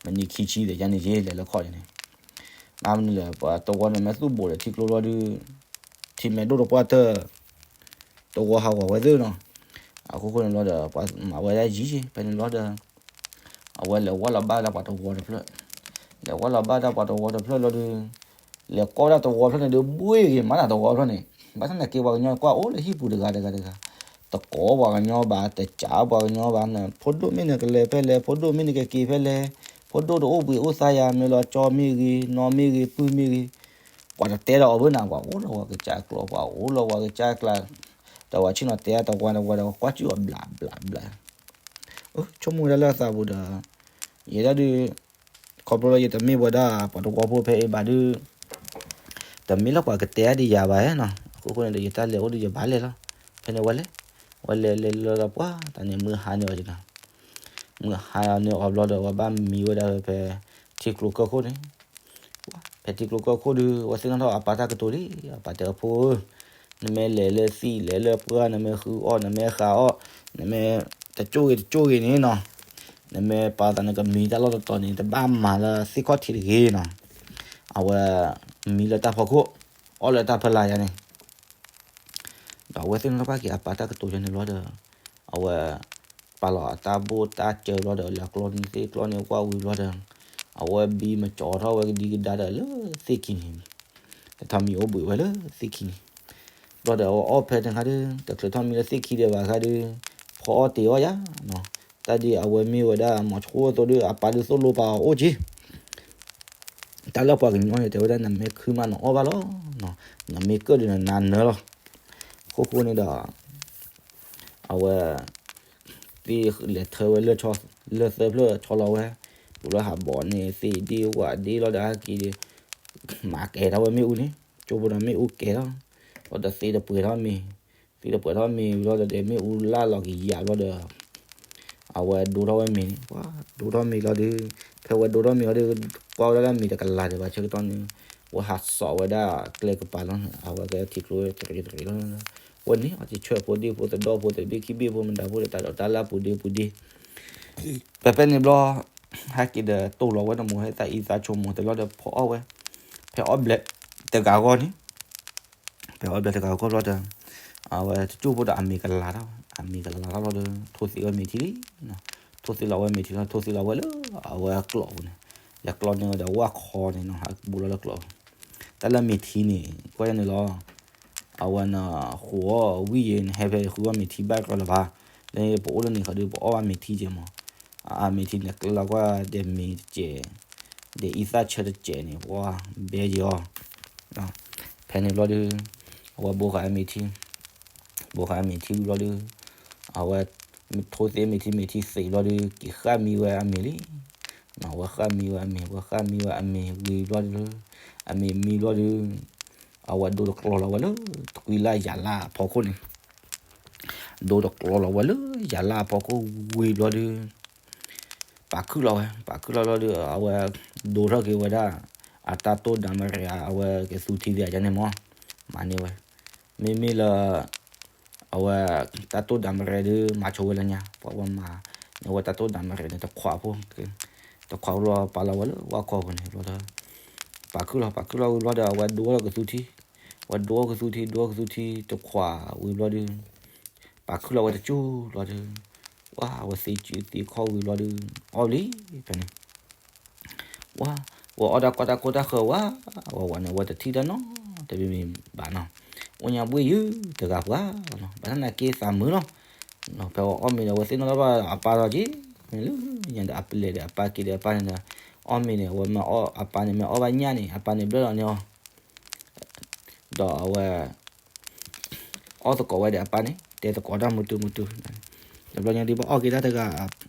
မံးနံးခံဆံဒီး ယၤန့ၣ်ယဲ လဲၤလၢခီၣ်န့ၣ်န့ၣ်, မ့ၢ်မနုၤလဲၣ် ပှၤတဝီန့ၣ် မ့ၢ်သူၣ်ဘူးဒီးထံကျိဘျီဒုး ထံမဲာ်ဒိၣ်တပှၢ်တၢၢ် တဝီဟးဂီၤဝဲသ့ၣ်နီၤ. အခိၣ်ဃိန့ၣ်ဘျီဒီး ပှၤမၤဝဲဒၣ်ယံၤ ဖဲန့ၣ်ဘျီဒီး အဝဲလဲၤဝၢ်လီၤဘၣ်ဒၣ်ပှၤတဝီတဖျၢၣ်, လဲၤဝၢ်လီၤဘၣ်ဒၣ်ပှၤတဝီတဖျၢၣ်လီၤဒီး လဲၤကိးဒၣ်တဝီဖျၢၣ်န့ၣ်ဒီး ဘှ့ၣ်ဂ့ၤမးနၤတဝီဖျၢၣ်န့ၣ်, ဘၣ်ဆၣ်သနာ်က့ ပှၤကညီကွၢ်အိၣ်လၢဟံၣ်ပူၤတဂၤတဂၤတဂၤ, တကိးပှၤကညီဘၣ်, တကးပှၤကညီဘၣ်, နဖိဒိၣ်မ့ၢ်နကလဲၤဖဲလဲၣ်, ဖိဒိၣ်မ့ၢ်နကက့ၤဖဲလဲၣ်, ဖိဒိၣ်တအိၣ်ဘှံးအိၣ်သါယၤ မ့ၢ်လီၤကၠီမ့ၢ်ဂ့ၤ, နီၢ်မ့ၢ်ဂ့ၤ, ပုၢ်မ့ၢ်ဂ့ၤ, ပှၤတတဲဒီးအီၤဘၣ်နၤ, ပှၤအိၣ်လီၤပှၤကစၢ်ကျိာ်, ပှၤအိၣ်လီၤပှၤကစၢ်ကျါ, ဒီးပှၤဆ့ၣ်နီၤတဲတဝီတဝီဒီး ကွၢ်စူၣ်အီၤဘျးဘျးဘျး ဆိကမိၣ်ဝဲဒၣ်လၢအသးပူၤဒီး ယဲဒၣ်ဒုး ခီဖျိလၢယတမ့ၢ်ဝဲဒၣ်ပှၤတဝီဖိဖဲအံၤဘၣ်ဒုး တမ့ၢ်လၢပှၤကတဲအါဒံးယၤဘၣ်နီၤ, အခိၣ်ဃိန့ၣ်ဒီး ယတၢ်လဲၤအိၣ်ဒုးယဘၣ်လဲၤလီၤ, ဖဲန့ၣ်ဝဲလဲၤ, ဝဲလဲၤလဲၤလီၤဒီးပှၤတၢ်န့ၣ် မုၢ်ဟါန့ၢ်အီၤက့ၤနီၤ, မုၢ်ဟါန့ၢ်အီၤဘျီဒီး ဝဲဘၣ်မံဝဲဒၣ်ဖဲ ထံကျိကၢၢ်ခိၣ်န့ၣ် ဖဲထံကျိကၢၢ်ခိၣ်ဒုး ဝဲသ့ၣ်နီၣ်ထီၣ်အပၢ်တၢ်ကတိၤလံ, အပၢ်တဲအဖိဧၢ, နမ့ၢ်လဲၤလၢသံၣ်လဲၤလၢပှၢ် နမ့ၢ်ဃုအီၣ် နမ့ၢ်ဃုအီၣ် နမ့ၢ်တကၠိၣ်ဂ့ၤတကၠိၣ်ဂ့ၤန့ၣ်နီၤ, နမ့ၢ်ပာ်သးနကမံတၢ်လီၢ်တတီၤန့ၣ် တဘၣ်မၤလၢသ့ၣ်ခီၣ်ထံးတဂ့ၤနီၤ, အဝဲ မံလၢတၢ်ဖီခိၣ် အီၣ်လၢတၢ်ဖီလာ်ယါန့ၣ် ဒီးအဝဲသ့ၣ်နီၣ်ထီၣ်ဘၣ်က့ၤအပၢ်တၢ်ကတိၤယါန့ၣ်ဘျီဒီး အဝဲ ပာ်လီၤအတၢ်ဘိၣ်တၢ်စၢဘျီဒီး လဲၤကျီန့ၢ်သ့ၣ်ကျီန့ၢ်ဝၣ်ဝံၤဘျီဒီး အဝဲဘံမကၠီထီၣ်ဝဲကဒံကဒါဒီးလၢသ့ၣ်ခံန့ၣ်, တထီၣ်မံအိၣ်ဘှံးဝဲလၢသ့ၣ်ခံန့ၣ်, ဘျီဒီးအဝဲအီၣ်ဖဲန့ၣ်ခါဒီး တချုးထီၣ်မံလၢသ့ၣ်ခံဒံးဘၣ်ခါဒီး ဖီအီၣ်တ့ၤအီၣ်ယါနီၤ, တၢ်ဒ်အဝဲမ့ၢ်ဝဲဒၣ်မီၤဆှိၣ်သိဒီး အပၢ်ဒုးသိၣ်လိပာ်အီၤအိၣ်က့ၤ တၢ်လၢပှၤကညီန့ၣ် တဲဝဲဒၣ်နမ့ၢ်ခုမးနအီၣ်ဘၣ်လီၤ, နမ့ၢ်ကၢၣ်ဒုးနနါနၢလီၤ, အခိၣ်ဃိန့ၣ်ဒီး အဝဲ သ့ၣ်လဲၤထၢဝဲလၢ လၢသၢဖျၢၣ်ဆီလီၤဝဲ, ပူၤလၢဟးဘီန့ၣ် သ့ၣ်ဒ့ဝၣ်ဒ့လီၤဒီးဟဲက့ၤဒီး မၤကဲၤထီၣ်ဝဲမ့ၣ်အူန့ၣ်, ကၠိဖိဒီးမ့ၣ်အူကဲၤထီၣ်, ဘျီဒီးသ့ၣ်တပှဲၤထီၣ်မ့ၤ, သ့ၣ်တပှဲၤထီၣ်မ့ၤဘျီဒီး မ့ၣ်အူလၢ်လီၤက့ၤယံာ်ဘျီဒီး အဝဲဒိထီၣ်ဝဲမ့ၤန့ၣ်, ပှၤဒိထီၣ်မ့ၤလီၤဒီး ဖဲဝဲဒိထီၣ်မ့ၤလီၤဒီး ကွၢ်ဝဲဒၣ်လၢမ့ၤတကလၤဒံးဘၣ်ဆၢကတီၢ်န့ၣ်, ဝဲဟးစိာ်ဝဲဒၣ်ကျဲကပၤလီၤန့ၣ်, အဝဲကထံကျိတရံးတရံးလီၤ, ဝဲန့ၣ်အီၤတဆၢဖိဒ့ၣ်ဖိသဒီၣ်ဖိသဘ့ၣ်ခံဘ့ၣ်ဖိမတၤဖိဒီး တၢ်ဒိးတၢ်လၢပူၤဒ့ပူၤဒ့ ဖဲဖဲန့ၣ်ဘျီ ဟဲက့ၤဒီးတိၢ်လီၤဝဲတမူၤ ဟဲသးအံသးဆိမိၣ်တလီၤဒီးဖီအီၣ်ဝဲ, ဖဲအီၣ်ဘျဲးတဂၤဂီၢ်န့ၣ် ဖဲအီၣ်ဘျဲးတဂၤဂီၢ်ဘျီဒီး အဝဲတကၠိၢ်ဖိဒီးအမ့ၤကလၤထီၣ်, အမ့ၤကလၤထီၣ်ဘျီဒီး ထိသ့ဝဲမ့ၤထံလံ, ထိသ့လီၤဝဲမ့ၤထံလီၤ, ထိသ့လီၤဝဲလၢအဝဲကျိာ်ပူၤန့ၣ်, လဲၤကျီန့ၢ်ဝဲဒီးဝၣ်ခီန့ၣ်နီၤ, ဟးဘူးလီၤလၢကျိာ်ပူၤ, တၢ်လၢမ့ၤထံန့ၣ် ကွၢ်ယါန့ၣ်လီၤ အဝဲနဃုအီၣ်ဝံၣ်ယဲၢ် နဟဲဖဲဃုအီၣ်မ့ၤထံဘၣ်ကြၢးလၢၤဘၣ်, လၢပအိၣ်လၢန့ၣ်ဃီဒီး ပအီၣ်ဘၣ်မ့ၤထံကဲမး, အမ့ၤထံန့ၣ် ကျၢလီၤကွၢ်ဒီးမ့ၤတကဲး, ဒီးအံသၣ်ဆၢတကဲးန့ၣ် ပှၤဘဲယဲၢ်အီၤ, ဖဲန့ၣ်ဘျီဒီး အဝဲဘိဃာ်အမ့ၤထံ ဘိဃာ်အမ့ၤထံဝံၤဘျီဒီး အဝဲ ထိသ့မ့ၤထံ မ့ၤထံသ့ဘျီဒီး က့ၤဃၣ်မံဝဲအမ့ၤလံ, အဝဲဃၣ်မံဝဲအမ့ၤ ဝဲဃၣ်မံဝဲအမ့ၤဝံၤဘျီဒီး အမ့ၤမံဘျီဒီး အဝဲဒိတကျီလီၤဝဲလၢ တကွံလၢယၤလၢအဖီခိၣ်န့ၣ်, ဒိတကျီလီၤဝဲလၢယၤလၢအဖီခိၣ်ဝံၤဘျီဒီး ပာ်ခုၣ်လီၤဝဲ ပာ်ခုၣ်လီၤဘျီဒီး အဝဲဒိထီၣ်က့ၤဝဲဒၣ် အတၢ်တိၢ်ဒၣ်မရဲ အဝဲကသူထံသ့ၣ်အယါန့ၣ်မး မၤန့ၢ်ဝဲ, မ့မ့ၢ်လၢ အဝဲ တၢ်တိၢ်ဒၣ်မရဲဒီး မၤဆိဝဲလၢညါ ပှၤဝဲမၤန့ၢ်ဝဲတၢ်တိၢ်ဒၣ်မရဲန့ၣ် တခွးဖိ, တခွးဖိလီၤပာ်လီၤဝဲလၢဝၣ်ခီပူၤန့ၣ်ဘျီဒီး ပာ်ခုၣ်လီၤ ပာ်ခုၣ်လီၤဝံၤဘျီဒီး အဝဲဒိထီၣ်ကသူထံ, အဝဲဒိထီၣ်ကသူထံ ဒိထီၣ်ကသူထံ တခွးဝံၤဘျီဒီး ပာ်ခုၣ်လီၤဝဲတကၠိၢ်ဘျီဒီး ဝဲ အဝဲသ့စုသ့ခီၣ်ဝံၤဘျီဒီး အီၣ်လံ ဖဲန့ၣ် ဝဲ ဝဲအီၣ်တၢ်ကီတၢ်ခိတၢ်ဃၢၤဝဲ, ဝဲဝဲန့ၣ် ဝဲတထံၣ်တၢ်နီတမံၤမံၤဘၣ်နီၤ, အိၣ်ညါဘှ့ၣ်ယုာ်တဂၤပှၤလီၤ, ဘၣ်ဆၣ်သနာ်က့သးမုာ်လီၤ, ဖဲဝဲအီၣ်မ့ၤဒီး ဝဲသ့ၣ်နီၣ်ထီၣ်ဘၣ်အပၢ်လီၤက့ၤ, မ့ၢ်လၢညါဒီးအပလဲၤဒီးအပၢ်က့ၤဒီးအပၢ်န့ၣ်ဒီး အီၣ်မ့ၤန့ၣ် ဝဲမ့ၢ်အီၣ်အပၢ်န့ၣ် မ့ၢ်အီၣ်ဘၣ်ညၣ်န့ၣ် အပၢ်န့ၣ်ဘျၢလီၤန့ၢ်အီၤ ဒီးအဝဲ အီၣ်သကိးဝဲဒီးအပၢ်န့ၣ် တဲသကိးတၢ်မုာ်တုၤမုာ်တုၤ, တဘျီညါဒုး ဘၣ်အီၣ်က့ၤတၢ်တဂၤ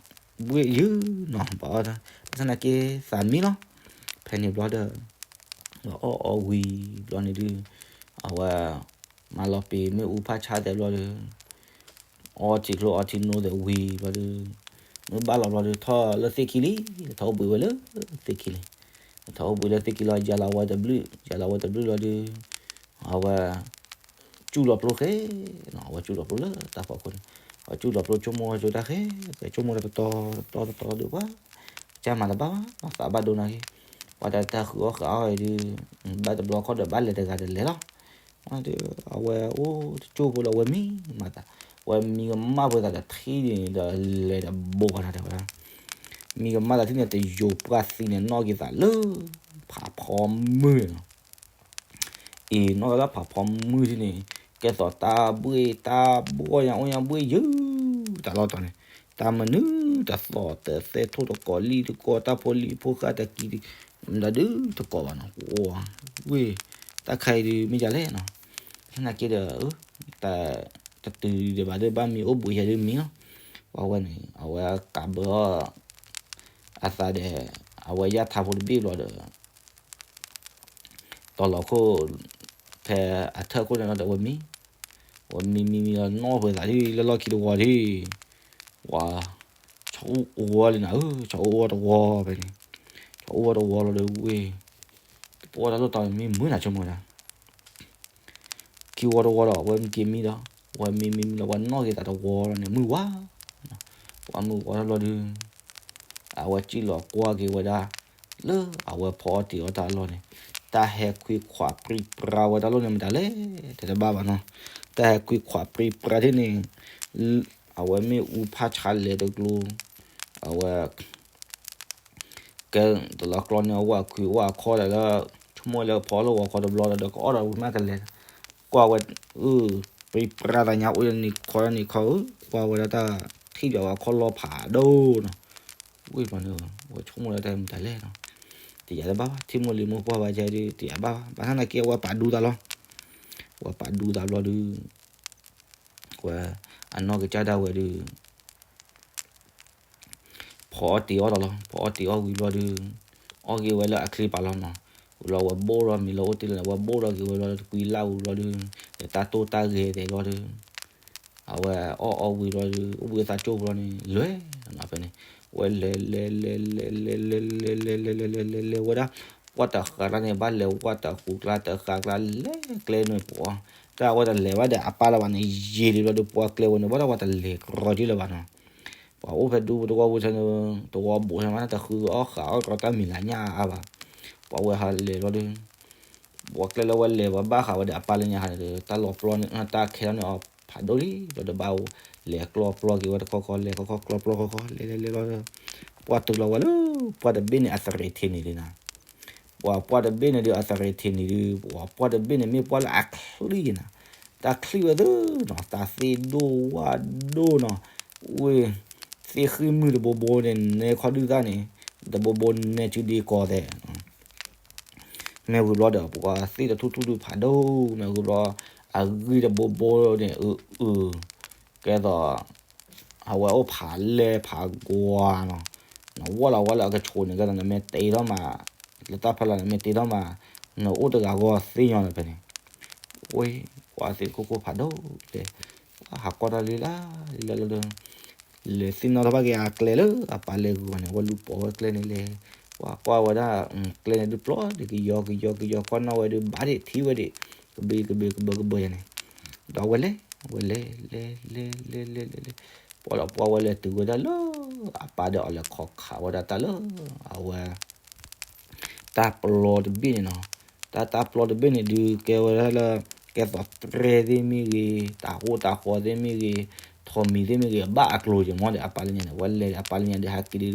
ဘှ့ၣ်ယုၢ်နီၤ ဘၣ်အီၣ်တၢ် ဘၣ်ဆၣ်သနာ်က့သးမံလီၤ. ဖဲန့ၣ်ဘျီဒီး အီၣ်အီဝံၤဘျီန့ၣ်ဒုး အဝဲ မၤလီၤပံာ်မ့ၣ်အူဖးဆါသဲးဘျီဒီး အီထံကျိအီထံနိသဲးဝံၤဘျီဒီး မုၢ်ဘၣ်လီၤဘျီဒီး ထီၣ်လၢသ့ၣ်ခံလံ, ထီၣ်အိၣ်ဘှံးဝဲလၢသ့ၣ်ခံလံ. ထီၣ်အိၣ်ဘှံးလၢသ့ၣ်ခံလီၤ ယၤလီၤဝဲတဘျုး ယၤလီၤဝဲတဘျုးလီၤဒီး အဝဲ စူၢ်လီၤပျိဃဲနီၤ, အဝဲစူၢ်လီၤပျိလၢတၢ်ဖီခိၣ်န့ၣ်, အဝဲစူၢ်လီၤပျိဆိကမိၣ်ဝဲဆိတၢ်ဃဲ, ကဲဆိကမိၣ်တတီၤတတီၤတတီၤဒီး ပှၤ ကစၢ်မၤတဘၣ်ဘၣ်နီၤ, သးဘၣ်ဒိနၤက့ၤ, ပှၤတၢ်တၢ်ဃုအီၣ်ဃုအီၣ်အံၤဒုး ဘၣ်တဘျီခီၣ်ဒီးဘၣ်လဲၤတဂၤဒီးလဲၤလီၤ. အဝဲအိၣ်တကၠိဖိလၢအဝဲမံမၤသး, အဝဲမံကမၣ်ပှဲၤသးဒီးထံၣ်န့ၣ်ဒီးလဲၤတဘိဘၣ်နီၤတဲဝဲဒၣ်, မံကမၣ်သးထံၣ်န့ၣ် တယိၤပှၢ်သံန့ၣ် နီၣ်က့ၤသးလၢ ဖးဖီမုၢ်န့ၣ်နီၤ အံၤနီၣ်က့ၤလၢဖးဖီမုၢ်ထံၣ်န့ၣ် ကဲသိးတၢ်ဘှ့ၣ်တၢ်ဘှီၣ်ညါအိၣ်ညါဘှ့ၣ်ယုၢ်တၢ်လီၢ်တီၤန့ၣ်, တၢ်မနုၤတသီၣ်တသဲထိၣ်တကိးလံၣ်တကိး တၢ်ဖိလံၣ်ဖိဃၢ်တကံ မတၤဒုးတကိးဘၣ်နီၤ, ဝ့ၢ် တၢ်ခါအံၤဒုးမ့ၢ်ဒ်လဲၣ်နီၤ, သနာ်က့ဒီး တ တတုၤဒံးဘၣ်ဒီးဘၣ်မံအိၣ်ဘှံးယဲဒုးမံလီၤ. ပှၤဝဲန့ၣ် အဝဲကးဘၢအီၣ် အသးဒီး အဝဲယၣ်ထါဖိတဘ့ၣ်ဘျီဒီး တီၤလီၤခိၣ် ဖဲအထၢၣ်ခိၣ်န့ၣ်လီၤဒီးအဝဲမံ, အဝဲမံမံမံလီၤနီၣ်ပှဲၤသးထံၣ်လၢလီၢ်ခံတဝီထံၣ်, ပှၤ ဆီအိၣ်အီလံနၤဧၢ, ဆီအိၣ်အီတဝီဖဲန့ၣ်, ဆီအိၣ်အီတဝီလီၤဒီးဝ့ၢ် တပှီၢ်တၢ်လီၢ်တီၤန့ၣ်မ့ၢ်မုာ်နၤဆိကမိၣ်ဒၣ် ခံဝီတဝီဒီး အဝဲမံက့ၤမံဒီး အဝဲမံမံမံလီၤဝဲနီၣ်က့ၤသးတဝီလီၤန့ၣ် မုၢ်ဝါ, ပှၤမုၢ်ဝါထီၣ်ဘျီဒုး အဝဲစံၣ်လီၤကွၢ်က့ၤဝဲဒၣ် လၢအဝဲဖီအီၣ်တ့ၤအီၣ်တၢ်အလီၢ်န့ၣ် တၢ်ဟဲခွံခွးပြံပြါဝဲတၢ်လီၢ်န့ၣ်မတၤလဲၣ် တဲတဘၣ်ဘၣ်နီၤ, တၢ်ဟဲခွံခွးပြံပြါထံၣ်န့ၣ် အဝဲမ့ၣ်အူဖးဆါလဲၤတကျိၤ အဝဲ ကဲတလီၤကျီန့ၣ် အဝဲခွံဝဲအခီဒီးလၢ ဆိကမိၣ်လၢဖီလၢဂီၤခီတဘျီဒီး ကအီၣ်ဒီးဝံၤမးကလဲၤ ကွၢ်ဝဲ အၢ ပြံပြါသးညါအိၣ်လၢနံၤခီလၢနံၤခီဧၢ ကွၢ်ဝဲဒၣ်တၢ်ထံၣ်ဒီးဝဲအခီလီၤဖးဒိၣ်နီၤ, ဝံၤဘျီန့ၣ် ဝဲဆိကမိၣ်လၢတၢ်မတၤလဲၣ်နီၤ, တယာ်တဘၣ်ဘၣ် ထံမိၢ်လံၤမိၢ်ကွၢ်ဘၣ်ကဲဒုး တယာ်ဘၣ်ဘၣ် ဘၣ်ဆၣ်သနာ်က့အဝဲပာ်ဒူသးလီၤ, ဝဲပာ်ဒူသးဘျီဒုး ဝဲ အနီၢ်ကစၢ်ဒၣ်ဝဲဒုး ဖီအီၣ်တ့ၤအီၣ်တၢ်လီၤ ဖီအီၣ်တ့ၤအီၣ်ဝံၤဘျီဒုး အီၣ်က့ၤဝဲလၢအချ့ပာ်လီၤနီၤ, ဝံၤလီၤဝဲဘိၣ်လီၤမံၤလီၤအိၣ်တ့ၢ်လီၤန့ၣ် ဝဲဘိၣ်လီၤက့ၤဝဲဘျီဒုး တကွံလၢ်ဝံၤဘျီဒုး ဒီးတၢ်တိၢ်တၢ်ဂဲၤသဲးဘျီဒုး အဝဲအီၣ်အီၣ်ဝံၤဘျီဒုး အိၣ်ဘှံးသးကၠိဘျီန့ၣ် လဲၤနီၤဖဲန့ၣ် ဝဲလဲၤလဲၤလဲၤလဲၤလဲၤလဲၤလဲၤလဲၤလဲၤလဲၤလဲၤလဲၤဝဲဒၣ် ပှၢ်တဃာ်ကျါန့ၣ် ဘၣ်လဲၤဝဲတဃူကျါတဃာ်ကျါ လဲၤကျဲန့ၣ်ပှၤ တၢ်အဝဲတလဲၤဘၣ်ဒီးအပၢ်လၢၤဘၣ်န့ၣ် ယံာ်လံဘျီဒုး ပှၢ်ကျဲဝဲန့ၣ် ဘၣ်တၢ်ဝဲတလဲၤကရီက့လၢၤဘၣ်နီၤ, ပှၤအိၣ်ဖဲဒူပတဝီပူၤဆဲန့ၣ် တဝီဘိးဆဲမး တဃုအီၣ်ဃာ်အီၣ်ကရီတၢ်မံၤလၢညၣ်အါအါဘၣ်, ပှၤဝဲဟးလဲၤဘျီဒုး ပှၤကျဲလၢဝဲလဲၤဝဲဘၣ်ဃးဝဲဒီးအပၢ်လၢညါဟးန့ၣ်ဒီး တၢ်လီၤပျီန့ၣ် တၢ်ခဲထီၣ်န့ၣ်အီၤဖးဒိၣ်လံ ဘျီဒီးဘၣ်အိၣ်လဲၤကျီပျီက့ၤဝဲတခီခီ လဲၤခီခီကျီပျီခီခီ လဲၤလဲၤလဲၤလီၤဒီး ပှၢ်တုၤလီၤဝဲလၢ ပှၢ်တဘ့ၣ်န့ၣ် အသရ့ၤထံးန့ၣ်ဒုးနၤ ပှၤပှၢ်တဘ့ၣ်န့ၣ်ဒုး အသရ့ၤထံးန့ၣ်ဒုး ပှၤပှၢ်တဘ့ၣ်န့ၣ်မ့ၢ်ပှၢ်လၢအချံနီၤ, တၢ်ချံဝဲသ့ၣ်နီၤ တၢ်သ့ၣ်ဒိၣ်ဝၣ်ဒိၣ်နီၤ, ဝ့ၢ် သ့ၣ်ဃံမုၢ်တဘိဘိန့ၣ် နဲခီဒုၣ်သၣ်န့ၣ် တဘိဘိနဲကုဒ့ကီသဲး မ့ၢ်ဝံၤဘျီဒီး ပှၤသ့ၣ်တထူၣ်ထူၣ်ဒုးဖးဒိၣ် မ့ၢ်ဝံၤဘျီ အဂံၢ်တဘိဘိန့ၣ် အု အု ကဲသိး အဝဲအိၣ်ဖးလဲၢ်ဖးကွၢ်နီၤ, နဝီၢ်လီၤဝဲလၢအကဆိးန့ၣ် ကဲသိးနမ့ၢ်တ့ထီၣ်မး လၢတၢ်ဖီလာ်နမ့ၢ်တ့ထီၣ်မး နအိၣ်တဂၤဂီၢ်သ့ၣ်ညါန့ၣ်ဖဲန့ၣ်, ဝ့ၢ် ပှၤသ့ၣ်တခိၣ်ခိၣ်ဖးဒိၣ်လဲၣ်, ပှၤဟးကွၢ်တၢ်လံလၢ လံလၢလၢ လဲၤသ့ၣ်နီၣ်ထီၣ်ဘၣ်က့ၤအကျဲလၢအပၢ်လဲၤဂုာ်အီၤန့ၣ် ဝဲလူၤပိာ်ဝဲကျဲန့ၣ်လဲၤ, ပှၤကွၢ်ဝဲဒၣ် ကျဲန့ၣ်ဒုးပျီဒံးကယီကယီကယီ ကွၢ်နီၣ်ဝဲဒုးဘၣ်ဒံးထံၣ်ဝဲဒံး ကဘ့ကဘ့ကဘၢကဘၢယၤန့ၣ်, ဒီးဝဲလဲၤ ဝဲလဲၤ လဲၤ လဲၤ လဲၤ လဲၤ လဲၤ လဲၤ ပှၤလီၤပှၢ်ဝဲလဲၤတုၤဝဲဒၣ်လၢ အပၢ်ဒီးအီၤလဲၤခီခးဝဲဒၣ်တၢ်လၢ အဝဲ တၢ်ပျီတဘ့ၣ်န့ၣ်နီၤ, တၢ်တၢ်ပျီတဘ့ၣ်န့ၣ်ဒုး ကဲဝဲဒၣ်လၢ ကဲသိးတြဲၤသ့ၣ်မ့ၢ်ဂ့ၤ, တၤဟိၣ်တၤဃီသ့ၣ်မ့ၢ်ဂ့ၤ, ထိးမံၤသ့ၣ်မ့ၢ်ဂ့ၤ အဘၣ်အကျိၤက့ၤမ့ၢ်ဒီး အပၢ်လၢညါန့ၣ် ဝဲလဲၤအပၢ်လၢညါဒုး ဟဲက့ၤဒုး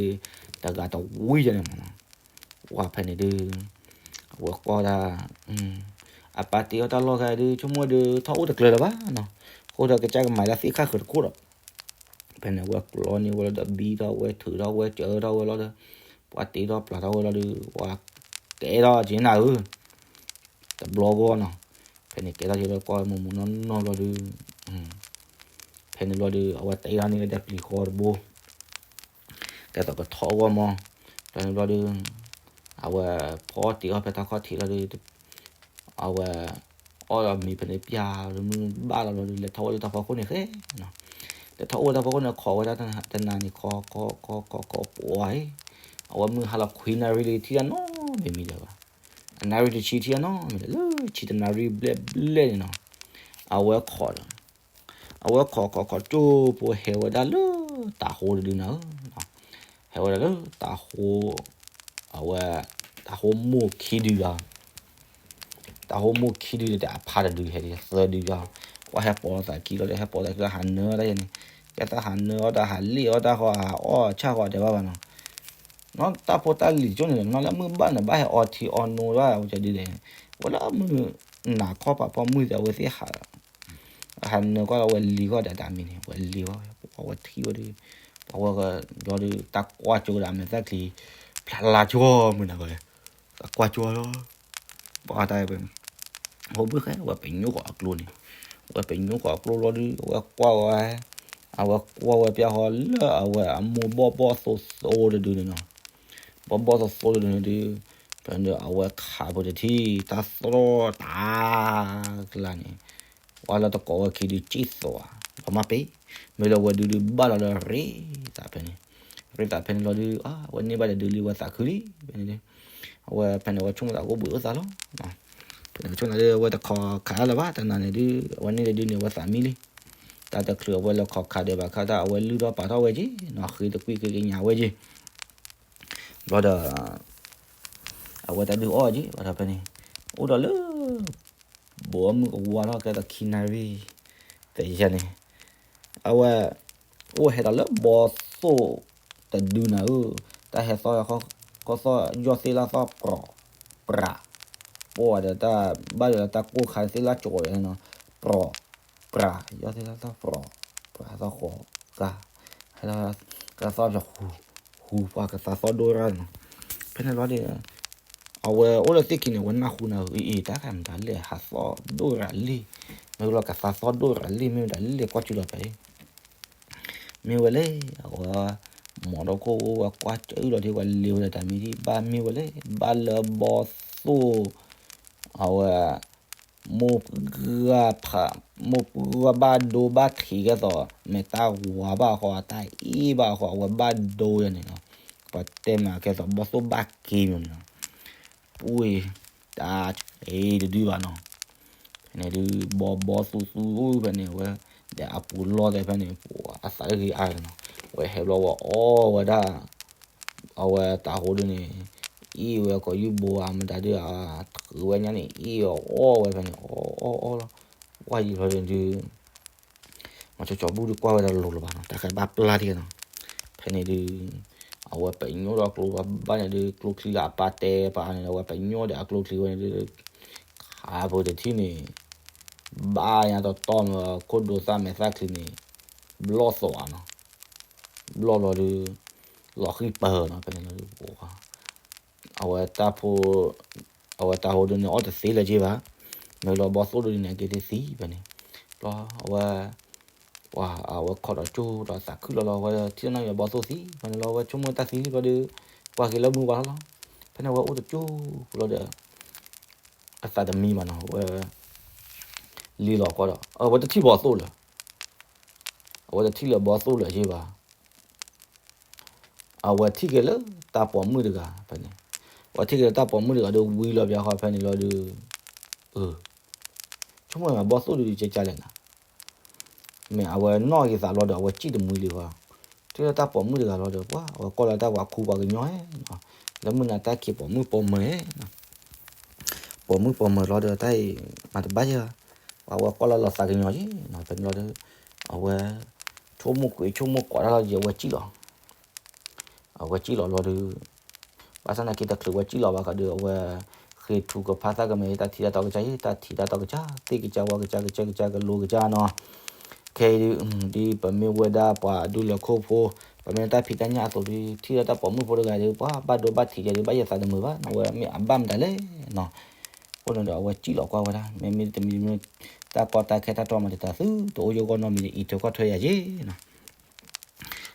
တဂၤတဝံၤယၤန့ၣ်မ့ၢ်နီၤ, ပှၤဖဲန့ၣ်ဒုး အဝဲကွၢ်ဒၣ် အပၢ်တ့အီၣ်တၢ်လီၢ်ခါဒုး ဆိကမိၣ်ဒုး ထီၣ်အိၣ်တကျၢၤလၢၤဘၣ်နီၤ, အဃိဒီးကစၢ်ကမၤလၢသ့ၣ်ခၣ်ဃၢၤတခိၣ်ဒီး ဖဲန့ၣ် ဝဲကျီန့ၢ်ဝဲလီၤဒီး ဘံထီၣ်ဝဲ ထုးထီၣ်ဝဲ စၢထီၣ်ဝဲလီၤဒီး ပှၤတ့ထီၣ်ပျၢ်ထီၣ်ဝဲလီၤဒီး ပှၤကဲထီၣ်က့ၤနၤဧၢ, တဘျီဂီၢ်နီၤ, က ဖဲန့ၣ်ကဲထီၣ်က့ၤလၢကွၢ်ဝဲမိၢ်မိၢ်နီၢ်နီၢ်ဘျီဒီး ဖဲန့ၣ်ဘျီဒီး အဝဲတ့ထီၣ်န့ၢ်ဝဲဒီးပျံၤဃီတဘိ ကဲသိးကထီၣ်အဂီၢ်မး, ဒီးန့ၣ်ဘျီဒီး အဝဲဖီအီၣ်တ့ၢ်အီၣ်ဖဲတၢ်ခီၣ်ထံးလီၤဒီး အဝဲ အီၣ်ဒီးမ့ၤဖဲန့ၣ်ပျၢ်လီၤ မုၢ်ဘၣ်လီၤဘျီဒီး လဲၤထီၣ်အိၣ်လၢတၢ်ဖီခိၣ်န့ၣ်ဃဲနီၤ, လဲၤထီၣ်အိၣ်ဝဲတၢ်ဖီခိၣ်န့ၣ် ခိးဝဲဒၣ်တနၤန့ၣ် ခိးခိးခိးခိးခိးပှၤအံၤ, အဝဲမုၢ်ဟါလီၤခွံနၣ်ရံၣ်ဒီးထံၣ်တၢ်နီတမံၤမံၤဒီးဘၣ်, အနၣ်ရံၣ်တဆံထံၣ်တၢ်နီတမံၤဒီး လၢဆံတနၣ်ရံၣ်ဘျဲၣ်ဘျဲၣ်န့ၣ်နီၤ, အဝဲခိးဒီး အဝဲခိးခိးခိးကၠိဖိဟဲဝဲဒၣ်လၢတၤဟိတဒုနၤဧၢ, ဟဲဝဲဒၣ်လၢတၤဟိ အဝဲ တၤဟိမိၢ်ခံဒုလီၤ, တၤဟိမိၢ်ခံဒုဒီးအဖါတဒုဟဲဒ်သၢဒုလီၤ, ကွၢ်ဟဲပိာ်သးခံလီၤဒီး ဟဲပိာ်သးခံလီၤ ဟးနၢၤတၢ်ယဲန့ၣ်, ကဲသးဟးနၢၤအီၣ်တၢ် ဟးလ့ၣ်အီၣ်တၢ်ဃီ ဟးအီၣ်ဆၣ်ဃီတဲဘၣ်ဘၣ်နီၤ, နီၢ်တၢ်ဖိတၢ်လံၤကၠိန့ၣ် နီၢ်လၢမုၢ်ဘၣ်န့ၣ် ဘၣ်ဟဲအီထံအီနိဒၣ်ဝဲဒုဒီး, ဝဲလၢမုၢ်နၤခီပၤဖီမုၢ်သးဝဲသ့ၣ်ဟး ဟးနၢၤကွၢ်လီၤဝဲလံၤဃီဒီးတၢ်မံၤန့ၣ် ဝဲလံၤဝဲ ပှၤဝဲထံၣ်ဝဲဒီး ပှၤဝဲကညီဒီး တၢ်ကွၢ်ကၠိဝဲဒၣ်မဲာ်သၣ်ချံ ဖျါလါကၠီမုၢ်နၤဝဲ တၢ်ကွၢ်ကၠိလီၤ, ပှၤတၢ် ဟိဘုဃဲ ဝဲပညိၣ်ဃီအကျိန့ၣ်, ဝဲပညိၣ်ဃီအကျိလီၤဒီး အဝဲကွၢ်ဝဲ အဝဲကွၢ်ဝဲပျၢ်ဃီလၢအဝဲအမိၢ်ဘီၣ်ဘီၣ်သိသိတဒုန့ၣ်နီၤ, ဘီၣ်ဘီၣ်သိသိတဒုန့ၣ်ဒီး ဖဲန့ၣ်ဒီးအဝဲခးပတထံၣ် တၢ်သရီၣ်တၢ်ကျါန့ၣ် ဝဲလၢတကိးဝဲခံဒုက့ၣ်သိးဧါ, ပှၤမၤပ့ၤ, မ့ၢ်လၢဝဲဒုဒုးဘၣ်လီၤလၢရ့သးဖဲန့ၣ်, ရ့သးဖဲန့ၣ်လီၤဒုး အဝဲန့ၢ်ဘၣ်ဒီးဒုးလံဝဲသးခုလံ, ဖဲန့ၣ်ဒီး အဝဲဖဲန့ၣ် အဝဲဆိကမိၣ်သးအိၣ်ဘှံးအိၣ်သါလီၤ, ဖဲန့ၣ်ဆိကမိၣ်ဒီး အဝဲတခိးခးလၢၤဘၣ် တနၤန့ၣ်ဒုး အဝဲန့ၢ်ဒီးဒုးန့ၣ် အဝဲသးမံလံ, တၢ်တချုးအဝဲလၢခိးခးဒဲးဘၣ်ခါတၢ် အဝဲလုၢ်ထီၣ်ပာ်ထီၣ်ဝဲက့ၤနီၤ ဃ့တကွံၢ်ဃ့ကညးဝဲက့ၤ ဘျီဒီး အဝဲတၢ်ဒုးအီၣ်က့ၤ ဘၣ်ဒီးဖဲန့ၣ် အိၣ်ဒီးလၢ ဘိမုၢ်ကဝါထီၣ်ကဲသိးခံနၣ်ရံၣ် တယၤန့ၣ် အဝဲ အိၣ်ဟဲဒီးလၢဘီသိၣ်တဒုနၤဧၢ, တၢ်ဟဲသီၣ် ကီၢ်သီၣ် ယီၢ်သ့ၣ်လၢသီၣ်ပြီၤ ပြး, ပှၤဒီးတၢ်ဘၣ်ဒီးတၢ်ကိၢ်ခါသ့ၣ်လၢကၠီၤဒီးနီၤ, ပြီၤ ပြး ယီၢ်သ့ၣ်လၢသီၣ်ပြီၤ ပြးသီၣ်ဃိးကါ, ဟဲလၢ ကသီၣ်ပျီ ဟူ ဟူပှၤကသးသီၣ်ဒိၣ်ရၣ်နီၤ, ဖဲန့ၣ်လီၤဒီး အဝဲအိၣ်လၢသ့ၣ်ခံန့ၣ် အဝဲနၢ်ဟူနၤဧၢ အံၤ တၢ်ခါမတၤလဲၣ် ဟးသီၣ်ဒိၣ်ရၣ်လံ, မ့ၢ်လီၤကသးသီၣ်ဒိၣ်ရၣ်လံ မ့ၢ်မတၤလဲၣ်ကွၢ်ကၠူလီၤဖဲအံၤ မ့ၢ်ဝဲလဲၣ် အဝဲ မီၤဒီခိၣ်ဝဲကွၢ်ကၠူလီၤဒ် ဝဲလ့ၤဝဲဒီးတၢ်မံၤဒ် ဘၣ်မ့ၢ်ဝဲလဲၣ် ဘၣ်လၢဘီသိၣ် အဝဲ မိၢ်ပှၢ်ဖး မိၢ်ပှၢ်ဘၣ်ဒိဘၣ်ထံးကဲသိး မ့ၢ်တၢ်ဝၤဘၣ်ဃီ တၢ်အ့ၣ်ဘၣ်ဃီ အဝဲဘၣ်ဒိယၤန့ၣ်နီၤ, ပှၤတဲမးကဲသိးဘီသိၣ်ဘၣ်က့ၤမီၤန့ၣ်နီၤ ပူၤအံၤ တၢ်အ့ၣ်တဒုဘၣ်နီၤ, ဖဲန့ၣ်ဒုး ဘီဘီသူသူဖဲန့ၣ်ဝဲ ဒီးအပူၤလီၢ်သဲးဖဲန့ၣ် ပှၤအသးတဂ့ၤအါနီၤ, ဝဲဟဲဘျီဝဲအီၣ်ဝဲဒၣ် အဝဲတၤဟိဒုန့ၣ် အ့ၣ်ဝဲကိးယူၢ်ဘိဧါ မတၤဒု ထုးဝဲညါန့ၣ် အ့ၣ်အီၣ်ဝဲဖဲန့ၣ် အီၣ်အီၣ်အီၣ်လီၤ, ဝဲယံၤလီၤဒုး မၤဆိကၠီၤဘူၣ်ဒုးကွၢ်ဝဲဒီးလိၤလီၤဘၣ်နီၤ တၢ်ဃဲဘၣ်ပျၢ်တက့ၢ်နီၤ, ဖဲန့ၣ်ဒုး အဝဲပညိၣ်ဒီးကျိဘၣ်န့ၣ်ဒုး ကျိချံလၢအပၢ်တဲပာ်န့ၣ် အဝဲပညိၣ်ဒီးအကျိချံဝဲန့ၣ်ဒုး ခးပတထံၣ်န့ၣ် ဘၣ်ညါတီတီမး ခိၣ်ဒိသၣ်မဲာ်သၣ်ချံန့ၣ် ဘျီၣ်သိးဧါနီၤ, ဘျီၣ်လီၤဒုး လီၤဃံၣ်ပၢၤနီၤ ဖဲန့ၣ်လီၤဒုး အဝဲတၢ်ဖိ အဝဲတၤဟိဒုန့ၣ် အီၣ်တသ့လၢၤက့ဘၣ်, မ့ၢ်လီၤဘီသိၣ်ဒုန့ၣ် အက့ၤသ့သံဖဲန့ၣ်, ဘျီအဝဲ ပှၤအဝဲခိးဒီးကၠိဒီးသးခုလီၤလီၤ အဝဲထံၣ်နီၣ်ယွၤဘီသိၣ်သံ ဖဲန့ၣ်လီၤ အဝဲဆိကမိၣ်တၢ်သံလံဘျီဒီး ကွၢ်က့ၤလၢမုၢ်ဝါထီၣ်လီၤ, ဖဲန့ၣ်အဝဲအိၣ်တကၠိဖိလီၤဒီး အသးတမံဘၣ်နီၤ အဝဲ လံလီၤကွၢ်ဒီး အဝဲတထံၣ်ဘီသိၣ်လၢၤ အဝဲတထံၣ်လၢၤဘီသိၣ်လၢၤက့ဘၣ်, အဝဲထံၣ်က့ၤလၢတၢ်ပိာ်မုၣ်တဂၤဖဲန့ၣ်, အဝဲထံၣ်က့ၤလၢတၢ်ပိာ်မုၣ်တဂၤဒီးဝံလီၤပျီဃီဖဲန့ၣ်လီၤဒီး, အၢ ဆိကမိၣ်မးဘီသိၣ်ဒုဒုကကလဲၣ်နၤ, မ့ၢ်အဝဲနီၣ်က့ၤသးလီၤဒီး အဝဲစံၣ်တမှံလံဃီ, ထံၣ်လၢတၢ်ပိာ်မုၣ်တဂၤလီၤဒီး ပှၤအဝဲကွၢ်လၢတၢ်ပှၤခူပှၤကညီဧါ, လၢမုၢ်နၤတၢ်ခံးပိာ်မုၣ်ပိာ်မၢၤဧါ ပိာ်မုၣ်ပိာ်မၢၤလီၤဒီးတၢ်အံၤ မၤတဘၣ်ယဲၢ်, ပှၤအဝဲကွၢ်လၢလီၤသးကညီၤယဲၢ်နီၤ ဖဲန့ၣ်လီၤဒီး အဝဲ ဆိကမိၣ်ကွံာ်ဆိကမိၣ်ကွၢ်တၢ်လီၤဒီး အဝဲစံၣ်လီၤ, အဝဲစံၣ်လီၤလီၤဒီး ဘၣ်ဆၣ်သနာ်က့တချုးဝဲစံၣ်လီၤဘၣ်ဃးဒီး အဝဲ ဃ့ထုကဖၣ်သၣ်ကမဲာ် တၢ်ထံၣ်တၢ်တီကစၢ်ယဲၢ် တၢ်ထံၣ်တၢ်တီကစၢ် သ့ၣ်ကစၢ်ဝါကစၢ်ကစၢ်ကစၢ်ကလိကစၢ်နီၤ ခဲအံၤဒုး ဒ်ပမ့ၢ်ဝဲဒၣ်ပှၤဒူလဲၤခိၣ်ဖိ ပမ့ၢ်တၢ်ဖံးတၢ်ညၣ်အသိးဒုး ထံၣ်လၢတၢ်ပိာ်မုၣ်ဖိတဂၤဒီး ပှၤဘၣ်ဒိဘၣ်ထံးယဲၢ်ဒီး ဘၣ်ယဲၢ်သးတမုာ်ဘၣ်နီၤ အဝဲမ့ၢ်အဘၣ်မတၤလဲၣ်နီၤ အဃိန့ၣ်ဒီးအဝဲစံၣ်လီၤကွၢ်ဝဲဒၣ် မ့မ့ၢ်တမံၤမ့ၢ် တၢ်ကီတၢ်ခဲတၢ်တီမၤတတၤ သုတအိၣ်ယိၣ်ဂီၢ်နီတမံၤဒီး အံးထွဲကွၢ်ထွဲယၤယ့ၣ်နီၤ.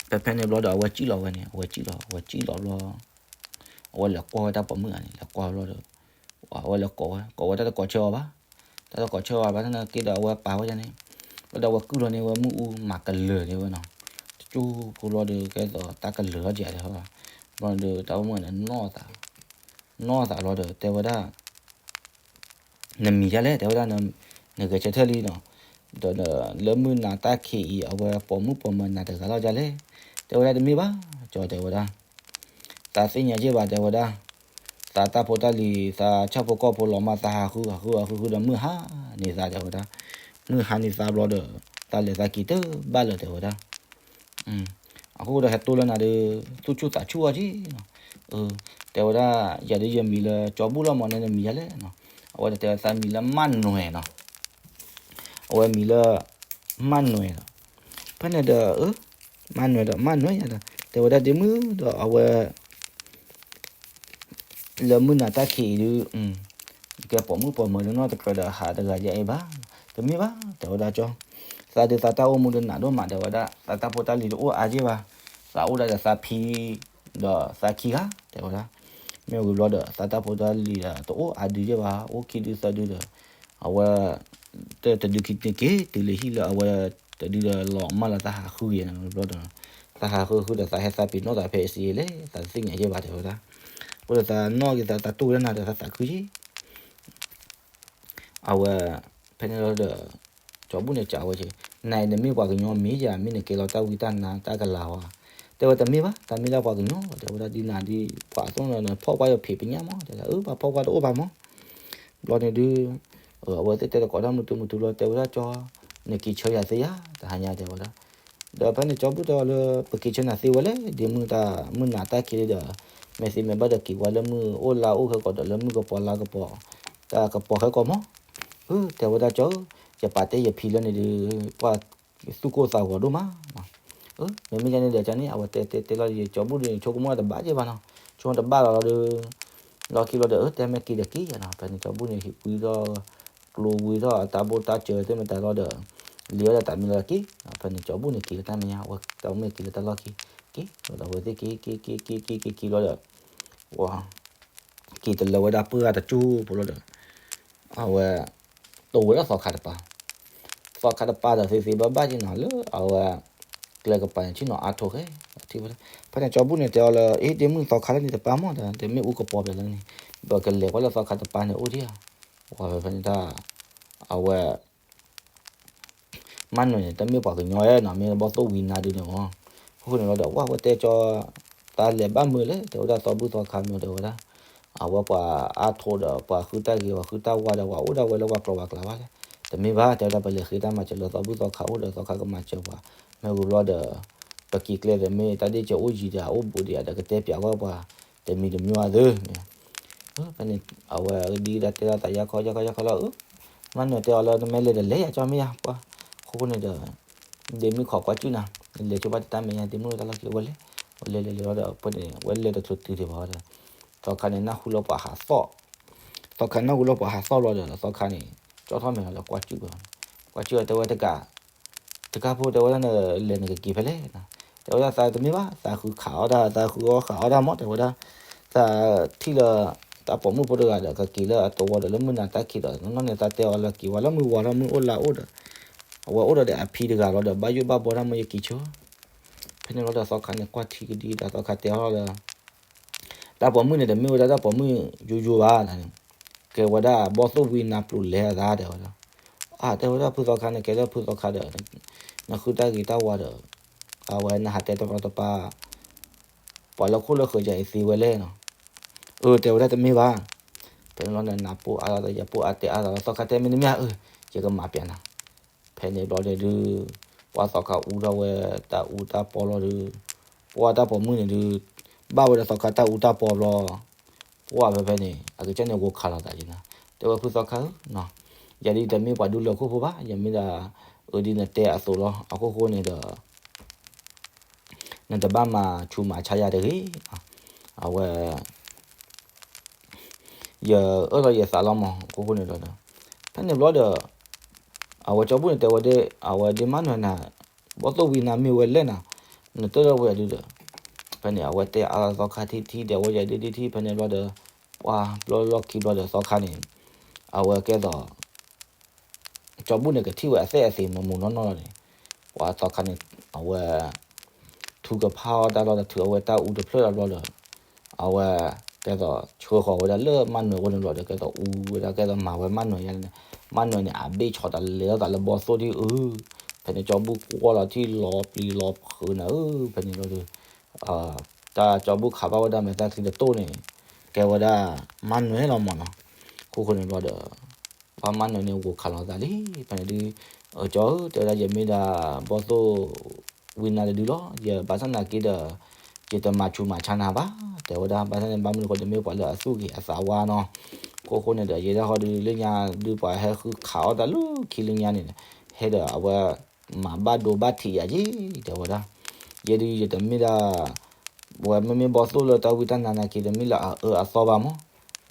ဖဲဖဲန့ၣ်ဘျီဒီးအဝဲစံၣ်လီၤဝဲန့ၣ် အဝဲစံၣ်လီၤ အဝဲစံၣ်လီၤဘျီ အဝဲလဲၤကွၢ်ဝဲတၢ်ပိာ်မုၣ်ဂၤန့ၣ် လဲၤကွၢ်ဘျီဒီး အဝဲလဲၤကိးဝဲ ကိးဝဲတၢ်တကိးဆၢအီၤဘၣ်, တၢ်တကိးဆၢအီၤဘၣ် တၢ်န့ၣ်က့ဒီးအဝဲပာ်ဝဲဒၣ်န့ၣ် ဘျီဒီးအဝဲကုၢ်လီၤန့ၢ်ဝဲမုၢ်အူမၤကလၢာ်န့ၢ်ဝဲနီၤ, တကၠိဖိဘျီဒီး ကဲသိးတၢ်ကလၢာ်ထီၣ်ကဲးဒီး ဘျီဒီးတၢ်ပိာ်မုၣ်န့ၣ် နီၢ်သးလီၤဒီး တဲဝဲဒၣ် နမံၤဒ်လဲၣ် တဲဝဲဒၣ်, နဂဲၤဆၢထၢၣ်လံနီၤ, ဒီးလၢမုၢ်နၤတၢ်ခံးအံၤ အဝဲပိာ်မုၣ်ပိာ်မၢၤနၤတဂၤလီၤဒ်လဲၣ်, တဲဝဲဒၣ်တမ့ၢ်ဘၣ်, ကၠီတဲဝဲဒၣ်, သးသ့ၣ်ညါယ့ၢ်ဘၣ်တဲဝဲဒၣ်, သးတၢ်ဖိတၢ်လံၤ သးဆၣ်ဖိကီၢ်ဖိလီၤမၢ်သးဟးဃု ဟးဃု ဟးဃုဃုဒီးမုၢ်ဟါန့ၢ်သးတဲဝဲဒၣ်, မုၢ်ဟါန့ၢ်သးဘျီဒီး သးလဲၤသးက့ၤတဘၣ်လၢၤတဲဝဲဒၣ် အဃိဒီးဟဲတိၢ်လၢနၤဒီး သူၣ်ဆူၣ်သးဆူၣ်အီၤက့နီၤ, တဲဝဲဒၣ်, ယၤဒ်ယမံၤလၢကၠီဘူၣ်လီၤမးန့ၣ်နမံၤဒ်လဲၣ်နီၤ, အဝဲတဲသးမံၤလၢမၢ်နွဲၤနီၤ, အဝဲမံၤလၢ မၢ်နွဲၤဒီး, မၢ်နွဲၤဒီးမၢ်နွဲၤယၤဒီး တဲဝဲဒၣ်ဒ့မုၣ်ဒီးအဝဲ လၢမုၢ်နၤတၢ်ခံးအံၤဒုး, ကဲပိာ်မုၣ်ပိာ်မၢၤဒုးနီတကြၢးဒီးဟးတဂၤယဲအံၤဘၣ်, တမ့ၢ်ဘၣ် တဲဝဲဒၣ်ကၠီ, သးဒုးသးတၢ်အိၣ်မူဒုးနးဒိၣ်မးတဲဝဲဒၣ်, သးတၢ်ဖိတၢ်လံၤတအိၣ်အါယ့ၢ်ဘၣ်, သးအိၣ်ဒၣ်ဒီးသးဖံ ဒီးသးခံဂၤတဲဝဲဒၣ်, မ့ၢ်ဝံၤဘျီဒီး သးတၢ်ဖိတၢ်လံၤဒီးတအိၣ်အါဒုးယ့ၢ်ဘၣ်, အိၣ်ခံဒုသၢဒုဒီး, အဝဲ တဒုခံန့ၣ်က့ၤတုၤလၢဟံၣ်လၢအဝဲ တဒုဒီးလီၤမၢ်လီၤသးဟးဃုက့ၤနီၤဘျီဒီး, သးဟးဃုဃုဒီးသးဟဲသးပ့ၤနီၣ်သးဖဲအံၤစ့လၢ သးတသ့ၣ်ညါယ့ၢ်ဘၣ်တဲဝဲဒၣ်, အဃိဒီးသးနီၣ်က့ၤသးတၢ်တိၢ်ဝဲဒၣ်နၤဒီးသးသးခုယ့ၢ် အဝဲ ဖဲန့ၣ်လီၤဒီး ကၠီဘူၣ်န့ၣ်စံးဝဲက့ၤ, နၤအံၤနမ့ၢ်ပှၤကညီမ့ၢ်ယၤ မ့ၢ်နကဲလီၤတၢ်ဝံတၢ်နါတၢ်ကလၤဝဲ, တဲဝဲတမ့ၢ်ဘၣ် တၢ်မ့ၢ်ဒၣ်ပှၤကညီ တဲဝဲဒၣ်ဒ်နၤဒ်ပှၤအသိးန့ၣ် နဖီၣ်ကွၢ်ယဖံးပညၣ်မး တဲဒၣ်အၢ ပှၤဖီၣ်ကွၢ်တအိၣ်ဘၣ်မး, ဘျီန့ၣ်ဒုး အဝဲသ့ၣ်တဲတကိးတၢ်မုာ်တုၤမုာ်တုၤလီၤ တဲဝဲဒၣ်ကၠီ, နက့ၤဆၢယၤသ့ဧါ တဟါညါတဲဝဲဒၣ်, ဒီးဖဲန့ၣ်ကၠီဘူၣ်တဲအီၤလၢ ပက့ၤဆၢနၤသ့ဝဲလဲၣ် ဒ့မုၣ်တၢ်မုၢ်နၤတၢ်ခံးလံဒီး, မဲာ်သ့မဲာ်ဘၣ်ဒီးက့ၤဝဲလၢမုၢ်အိၣ်လါအိၣ်ခဲကိာ်ဒီးလၢမုၢ်ကပီၤလါကပီၤ, တၢ်ကပီၤခဲကိာ်မး, အၢ တဲဝဲဒၣ်ကၠီ, ယပာ်တဲယဖံလၢန့ၣ်ဒုး, ပှၤသူၣ်ကိၢ်သးဂီၤဒိၣ်မး မ့မ့ၢ်ယန့ၣ်ဒီးကန့ၣ် အဝဲတဲတဲတဲလီၤယကၠီဘူၣ်ဒုးန့ၣ် ဆိကမိၣ်တဘၣ်က့ၤဘၣ်နီၤ, ဆိကမိၣ်တဘၣ်လီၤလီၤဒီး, လီၢ်ခံလီၤဒီး အၢ တဲမ့ၢ်က့ၤဒီးက့ၤနီၤ, ဖဲန့ၣ်ကၠီဘူၣ်န့ၣ်ဟံးကွံထီၣ်, ကျိဝံထီၣ်အတၢ်ဘိၣ်တၢ်စၢၤသ့ၣ်မတၤလီၤဒီး, လံၤဝဲဒၣ်တၢ်မံၤလီၤက့ၤ, ဖဲန့ၣ်ကၠီဘူၣ်န့ၣ်က့ၤလၢတၢ်မဲာ်ညါ အဝဲတၢ်မ့ၢ်က့ၤလၢတၢ်လီၢ်ခံ, က့ၤလီၤဒီးအဝဲသ့ၣ်က့ၤ က့ၤက့ၤက့ၤက့ၤက့ၤက့ၤလီၤဒီး, က့ၤတလၢဝဲဒၣ်ပှၢ်တကၠိဖိလီၤဒီး, အဝဲ တိၢ်ဝဲဒၣ်သီခါတပၤ, သီခါတပၤဒီးသ့သ့ဘၣ်ဘၣ်က့ၤနီၤလၢအဝဲ ကျဲကပၤန့ၣ် ဆ့ၣ်နီၤအါထိၣ်ဃဲ, ဖဲန့ၣ်ကၠီဘူၣ်န့ၣ်တဲအီၤလၢ အ့ ဒ့မုၣ်သီခါလၢန့ၣ်တပၤမး တမ့ၢ်အူကပီၤပျဲလၢန့ၣ်, ဒီးကလဲၤကွၢ်လၢသီခါတပၤန့ၣ်အိၣ်ဒံးဧါ, ဝဲဖဲန့ၣ်တၢ်, အဝဲ မၢ်နွဲၤန့ၣ် တမ့ၢ်ပှၤကညီဧါနီၤ မ့ၢ်ဘီၣ်သိၣ်ဝံနါဒုန့ၣ်မး, အဃိန့ၣ်လီၤဒီး ဝဲတဲကၠီ, သးလဲၤဘၣ်မုာ်လဲၣ် တဲဝဲဒၣ်သီဘူၣ်သီခါမ့ၢ်တဲဝဲဒၣ်, အဝဲပှၤအါထိၣ်ဒီးပှၤဃုတၢ်ဂ့ၤပှၤဃုတၢ်ဝါဒီးပှၤအိၣ်ဒၣ်ဝဲလၢပှၤကျိၤပှၤကျဲဘၣ်လဲၣ်, တမ့ၢ်ဘၣ် တဲဝဲဒၣ်ပလဲၤဃ့တၢ်မၤစၢၤလၢသီဘူၣ်သီခါအိၣ်ဒီးသီခါကမၤစၢၤပှၤ, မ့ၢ်ဝံၤဘျီဒီး, ပက့ၤကျဲဒီးမ့ၢ်တၢ်ဒ့ၣ်စၢၤအိၣ်ယံၤဒီးအိၣ်ဘူးဒံးဧါဒီးကတဲပၠးဝဲပှၤ, တမံၤတမံၤအသိး ဖဲန့ၣ် အဝဲဒ်ဒၣ်တဲဒၣ်သးယါခီယါခီယါခီလီၤဧၢ, မၢ်နွဲၤတဲအီၤလၢနမ့ၢ်လဲၤဒီးလဲၤယၤကၠီမ့ၢ်ယါပှၤ, အဃိန့ၣ်ဒီး, ဒ့မုၣ်ခိးကွၢ်ကၠုၣ်နၤ, လဲၤဆိဘၣ်တၢ်မဲာ်ညါ ဒ့မုၣ်လၢတၢ်လီၢ်ခံ ဝဲလဲၤ, ဝဲလဲၤလဲၤလဲၤလီၤဒီး ဖဲန့ၣ် ဝဲလဲၤတချုးတုၤဒံးဘၣ်ဒီး, သီခါန့ၣ်နၢ်ဟူလၢပှၤဟးသီၣ်, သီခါနၢ်ဟူလၢပှၤဟးသီၣ်လီၤဒီး သီခါန့ၣ်, ကၠီထီၣ်မဲာ်လီၤဒီးကွၢ်ကၠုၣ်, ကွၢ်ကၠုၣ်အီၤတဲဝဲတကး တကးဖိတဲဝဲဒၣ်နလဲၤနကက့ၤဖဲလဲၣ်, တဲဝဲဒၣ်သးတမ့ၢ်ဘၣ် သးဃုခးအီၣ်ဒၣ် သးဃုအီၣ်ဃးအီၣ်ဒၣ်မး တဲဝဲဒၣ်, သးထံၣ်လၢ, တၢ်ပိာ်မုၣ်ဖိတဂၤဒီးကက့ၤလၢအသဝီဒီးလၢမုၢ်နၤတၢ်ခံးဒီး နီၢ်န့ၣ်သးတဲအီၤလၢက့ၤဝဲလၢမုၢ်ဝါထီၣ်မုၢ်အိၣ်လါအိၣ်ဒီး, အဝဲအိၣ်ဒီးအဖံတဂၤလီၤဒီး ဘၣ်ယိၣ်ဘၣ်ဘီတၢ်မ့ၢ်ယက့ၤဆိ, ဖဲန့ၣ်လီၤဒီးသီခါန့ၣ်ကွၢ်ထံကဒံဒီး သီခါတဲအီၤလီၤလၢ တၢ်ပိာ်မုၣ်န့ၣ် တမ့ၢ်ဝဲဒၣ်တၢ်ပိာ်မုၣ်ယိယိဘၣ်န့ၣ်, ကဲဝဲဒၣ်ဘီၣ်သိၣ်ဝံနါပျိၤလဲၤအသး တဲဝဲဒၣ်, အတဲဝဲဒၣ်ဖုသီခါန့ၣ် ကဲလၢဖုသီခါဒီး, နဃုတၢ်ဂ့ၤတၢ်ဝါဒီး, အဝဲနဟးတဲတရီတပါ, ပှၤလၢခိၣ်လၢဃၢၤယၤအံၤသ့ဝဲလဲၣ်နီၤ, အၢ တဲဝဲဒၣ်တမ့ၢ်ဘၣ်, ဖဲန့ၣ်လီၤနနးပိၢ်အါဒီးယပိၢ်အါတဲအါဒီးသီခါတဲမ့ၢ်တမ့ၢ်ဧါ အၢ ယကမၤပျဲနၤ ဖဲန့ၣ်ဘျီန့ၣ်ဒုး, ပှၤသီခါအူထီၣ်ဝဲတၢ်အူတၢ်ပီလီၤဒုး, ပှၤတၢ်ပိာ်မုၣ်န့ၣ်ဒုး, ဘၣ်ဝဲဒီးသီခါတၢ်အူတၢ်ပီဘျီ, ပှၤဖဲဖဲန့ၣ် အကစၢ်န့ၣ်ဂိၤခးလိာ်သးက့ၤနီၤ, တဲဝဲဖုသီခါဧၢ, ယၤဒ်တမ့ၢ်ပှၤဒူလၢၢ်ခိၣ်ဖိဘၣ် ယမ့ၢ်ဒၣ်, အၢဒ်နတဲအသိးလီၤ အခိၣ်ဃိန့ၣ်ဒီး နတဘၣ်မၤဆူးမၤဆါယၤတဂ့ၤ, အဝဲ, ယအၢၣ်လီၤယသးလီၤမး အခိၣ်ဃိန့ၣ်ဘျီဒီး, ဖဲန့ၣ်ဘျီဒီး အဝဲကၠီဘူၣ်န့ၣ်တဲဝဲဒၣ် အဝဲဒ့မါနွဲၣ်နၤ, ဘီၣ်သိၣ်ဝံနၤမ့ၢ်ဝဲလဲၣ်နၤ, နတၢၣ်လၢဝဲဒုဒီး, ဖဲန့ၣ် အဝဲတဲအါလီၤသီခါထံထံဒီး အဝဲယဒ့ဒ့ထံ ဖဲန့ၣ်ဘျီဒီး, ပှၤဘျီလီၢ်ခံဘျီဒီးသီခါန့ၣ်, အဝဲကဲသိး ကၠီဘူၣ်န့ၣ်ကထံၣ်ဝဲအသဲၣ်အသ့ၣ်မးမူးနီၢ်နီၢ်လီၤန့ၣ်, ပှၤသီခါန့ၣ်, အဝဲ ထုကဖၣ်အီၣ်တၢ်လီၤဒီးထုးအဝဲတၢ်အူတဖျၢၣ်လီၤဘျီဒီး, အဝဲကဲသိးဆှၢဃီၤဝဲဒၣ်လၢမါနွဲၣ်အအိၣ်န့ၣ်ဘျီဒီး ကဲသိးအူဝဲဒၣ် ကဲသိးမၤဝဲမါနွဲၣ်ယါန့ၣ်, မါနွဲၣ်န့ၣ် အဘ့ၣ်ဆီတလဲထီၣ်သးလၢဘီၣ်သိၣ်ဒ်အု, ဖဲန့ၣ်ကၠီဘူၣ်ကွၢ်လီၤထံၣ်လီၤပျံၤလီၤဖုးနၤဧၢ, ဖဲန့ၣ်ဘျီဒီး တၢ်ကၠီဘူၣ်ခးဘၣ်ဝဲဒၣ်မဲာ်သၣ်ချံတတိၢ်န့ၣ်, ကဲဝဲဒၣ်မါနွဲၣ်လီၤမးနီၤ, ခိၣ်ဃိန့ၣ်ဘျီဒီး ပှၤမါနွဲၣ်န့ၣ်ဂိၤခးလီၤသးလံ, ဖဲန့ၣ်ဒုး, အကၠီဧၢ တဲဝဲဒၣ် ယမ့ၢ်ဒၣ်ဘီၣ်သိၣ်ဝံနၤတဒုလီၤ, ယဘၣ်ဆၣ်နာ်က့ဒီး ယတမၤဆူးမၤဆါနၤဘၣ်, တဲဝဲဒၣ် ဘၣ်ဆၣ်န့ၣ် ဘၣ်မနုၤဃိ တမ့ၢ်ပှၤလၢအသူၣ်ဂ့ၤအသးဝါနီၤ, ခိၣ်ဃိန့ၣ်ဒီး ယဲဒၣ်ဃီဒုးလၢညါဒုး ပှၤဟဲဃုခးအီၣ်တၢ်လၢခံလၢညါန့ၣ်, ဟဲဒီးအဝဲ မၤဘၣ်ဒိဘၣ်ထံးယၤယ့ၣ် တဲဝဲဒၣ်, ယဲဒုးယတမ့ၢ်ဒၣ် ဝဲမ့မ့ၢ်ဘီၣ်သိၣ်လၢတၢ်ဝံတၢ်နါနာ်က့ တမ့ၢ်လၢအအၢအသီဘၣ်မး,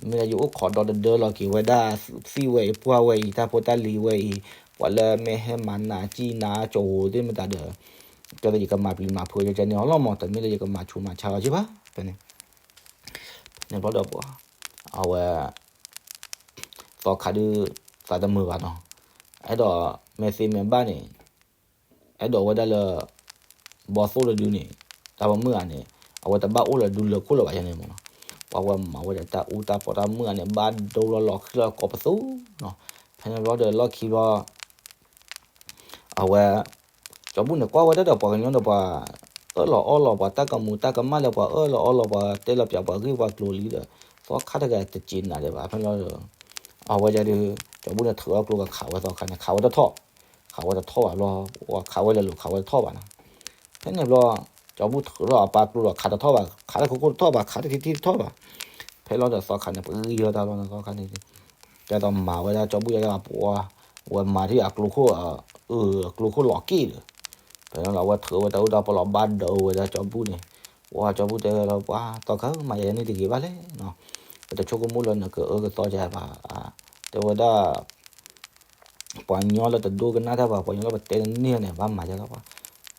မ့ၢ်ဒၣ်ယအိၣ်ခိးဒီတဒၢလီၤက့ၤဝဲဒၣ် သံၣ်ဝဲအံၤ ပှၢ်ဝဲအံၤ တၢ်ဖိတၢ်လံၤဝဲအံၤ, ပှၤလၢမ့ၢ်ဟဲမၤနးကံနးကၠိၤသ့ၣ်မတၤဒီး, ကဲသိးယကမၤပျံၤမၤဖုးကဲန့ၣ်အီၤလီၤမး, တမ့ၢ်လၢယကမၤဆူးမၤဆါအီၤက့ဘၣ်, ဖဲန့ၣ် ဖဲန့ၣ်ဘျီဒီးပှၤ, အဝဲ သီခါဒုး သးတမုာ်ဘၣ်နီၤ, အဲၣ်ဒိး မ့ၢ်သ့မ့ၢ်ဘၣ်န့ၣ်, အဲၣ်ဒိးဝဲဒၣ်လၢ ဘီၣ်သိၣ်တဒုန့ၣ်, တၢ်ပမုၣ်ဂၤန့ၣ်, အဝဲတဘၣ်အိၣ်လၢဒူလၢခိၣ်လၢၤဘၣ်ယဲန့ၣ်မးနီၤ, ပှၤဝဲမၤဝဲဒီးတၢ်အူတၢ်ပီတၢ်မုၣ်ဂၤန့ၣ် ဘၣ်ဒိလီၤလီၤဃံလီၤကိးပသူနီၤ, ဖဲန့ၣ်ဘျီဒီးလီၢ်ခံဘျီ အဝဲ ကၠီဘူၣ်န့ၣ်ကွၢ်ဝဲဒၣ်ဒီးပှၤကညီဒီးပှၤ အၢၣ်လီၤအီလီၤပှၤတၢ်ကမူးတၢ်ကမၣ်လၢပှၤအၢၣ်လီၤအီလီၤပှၤတဲလီၤပၠးပှၤဂ့ၢ်ပှၤကျိၤလံဒီး သီခါတဂၤတစံးနၤဒံးဘၣ် ဖဲန့ၣ်လီၤဒီး အဝဲဒၣ်ဒီး ကၠီဘူၣ်န့ၣ်ထုးအီၣ်ကျိကခးဝဲသီခါန့ၣ် ခးဝဲတထီၣ်, ခးဝဲတထီၣ်ဘၣ်ဘျီ ခးဝဲလၢာ်လိာ်ခးဝဲတထီၣ်ဘၣ်နီၤ, ဖဲန့ၣ်ဘျီ ကၠီဘူၣ်ထုးထီၣ်အပၢ်ကျိဒီးခးတထီၣ်ဘၣ် ခးတခိၣ်ခိၣ်တထီၣ်ဘၣ် ခးတထံထံတထီၣ်ဘၣ်, ဖဲလီၤဒီးသီခါန့ၣ် ပဂံၢ်ထီၣ်တၢ်လီၤန့ၣ် သီခါန့ၣ် ကဲသိးမၤဝဲဒၣ်ကၠီဘူၣ်ယဲဒၣ်ပှၤ ဝဲမၤထံၣ်အကျိခိၣ် အကျိခိၣ်လီၤက့ၢ်ဒီး ဖဲန့ၣ်လီၤ အဝဲထုးဝဲတၢ်အူတၢ်ပီလီၤဘၣ်ဒိဝဲဒၣ်ကၠီဘူၣ်န့ၣ်, ပှၤကၠီဘူၣ်တဲလီၤပှၤ သီခါဧၢ မၤယၤန့ၣ်တဂ့ၤဘၣ်လဲၣ်နီၤ, ပတဆိကမိၣ်လၢနကအၢကသီယၤဘၣ်, တဲဝဲဒၣ် ပှၤကညီလၢတဒိကနၣ်တၢ်ဘၣ် ပှၤကညီလၢပတဲတန့ၢ်န့ၣ် ဘၣ်မၤယၤလီၤပှၤ,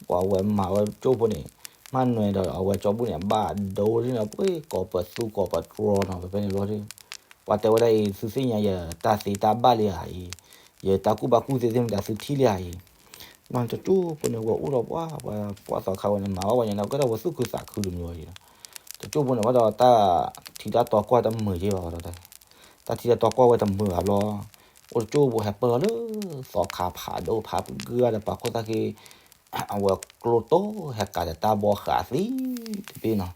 ပှၤဝဲမၤဝဲကၠိဖိန့ၣ်, မၤနွဲၣ်ဒီးအဝဲကၠီဘူၣ်န့ၣ် ဘၣ်ဒိန့ၣ် ပှ့ၤကိးပသူကိးပတြီနီၤ ဖဲဖဲန့ၣ်ဘျီဒီး, ပှၤတဲဝဲဒၣ်အံၤ သုသ့ၣ်ညါယတၢ်သ့တၢ်ဘၣ်လံဧါအံၤ, ယတၢ်ကူၣ်ဘၣ်ကူၣ်သ့သ့ၣ်မတၤသုထံၣ်လံဧါအံၤ, တကၠိဖိန့ၣ် ဝဲအိၣ်ဒီးပှၤ ပှၤသီခါဝဲန့ၣ် မၤဘၣ်ဝဲညါန့ၣ် ကဲထီၣ်ဝဲသူၣ်ခုသးခုတမံၤဝဲအံၤ, တကၠိဖိန့ၣ် ဘၣ်ဒီးတၢ်ထံတၢ်တီကွၢ်တမုာ်ယ့ၢ်ဘၣ်ဒီး တၢ်ထံတၢ်တီကွၢ်ဝဲတမုာ်ဘၣ်ဘျီ, အိၣ်တကၠိဖိဟဲပၢၢ်လီၤလၢ သီခါဖးဒိၣ်ဖးပဂုၢ်ဒီးပာ်ခိၣ်သၣ်ခ့, အဝဲကျိတိၢ်ဟဲကးဒီးတၢ်ဘီဃးသံတဘ့ၣ်နီၤ,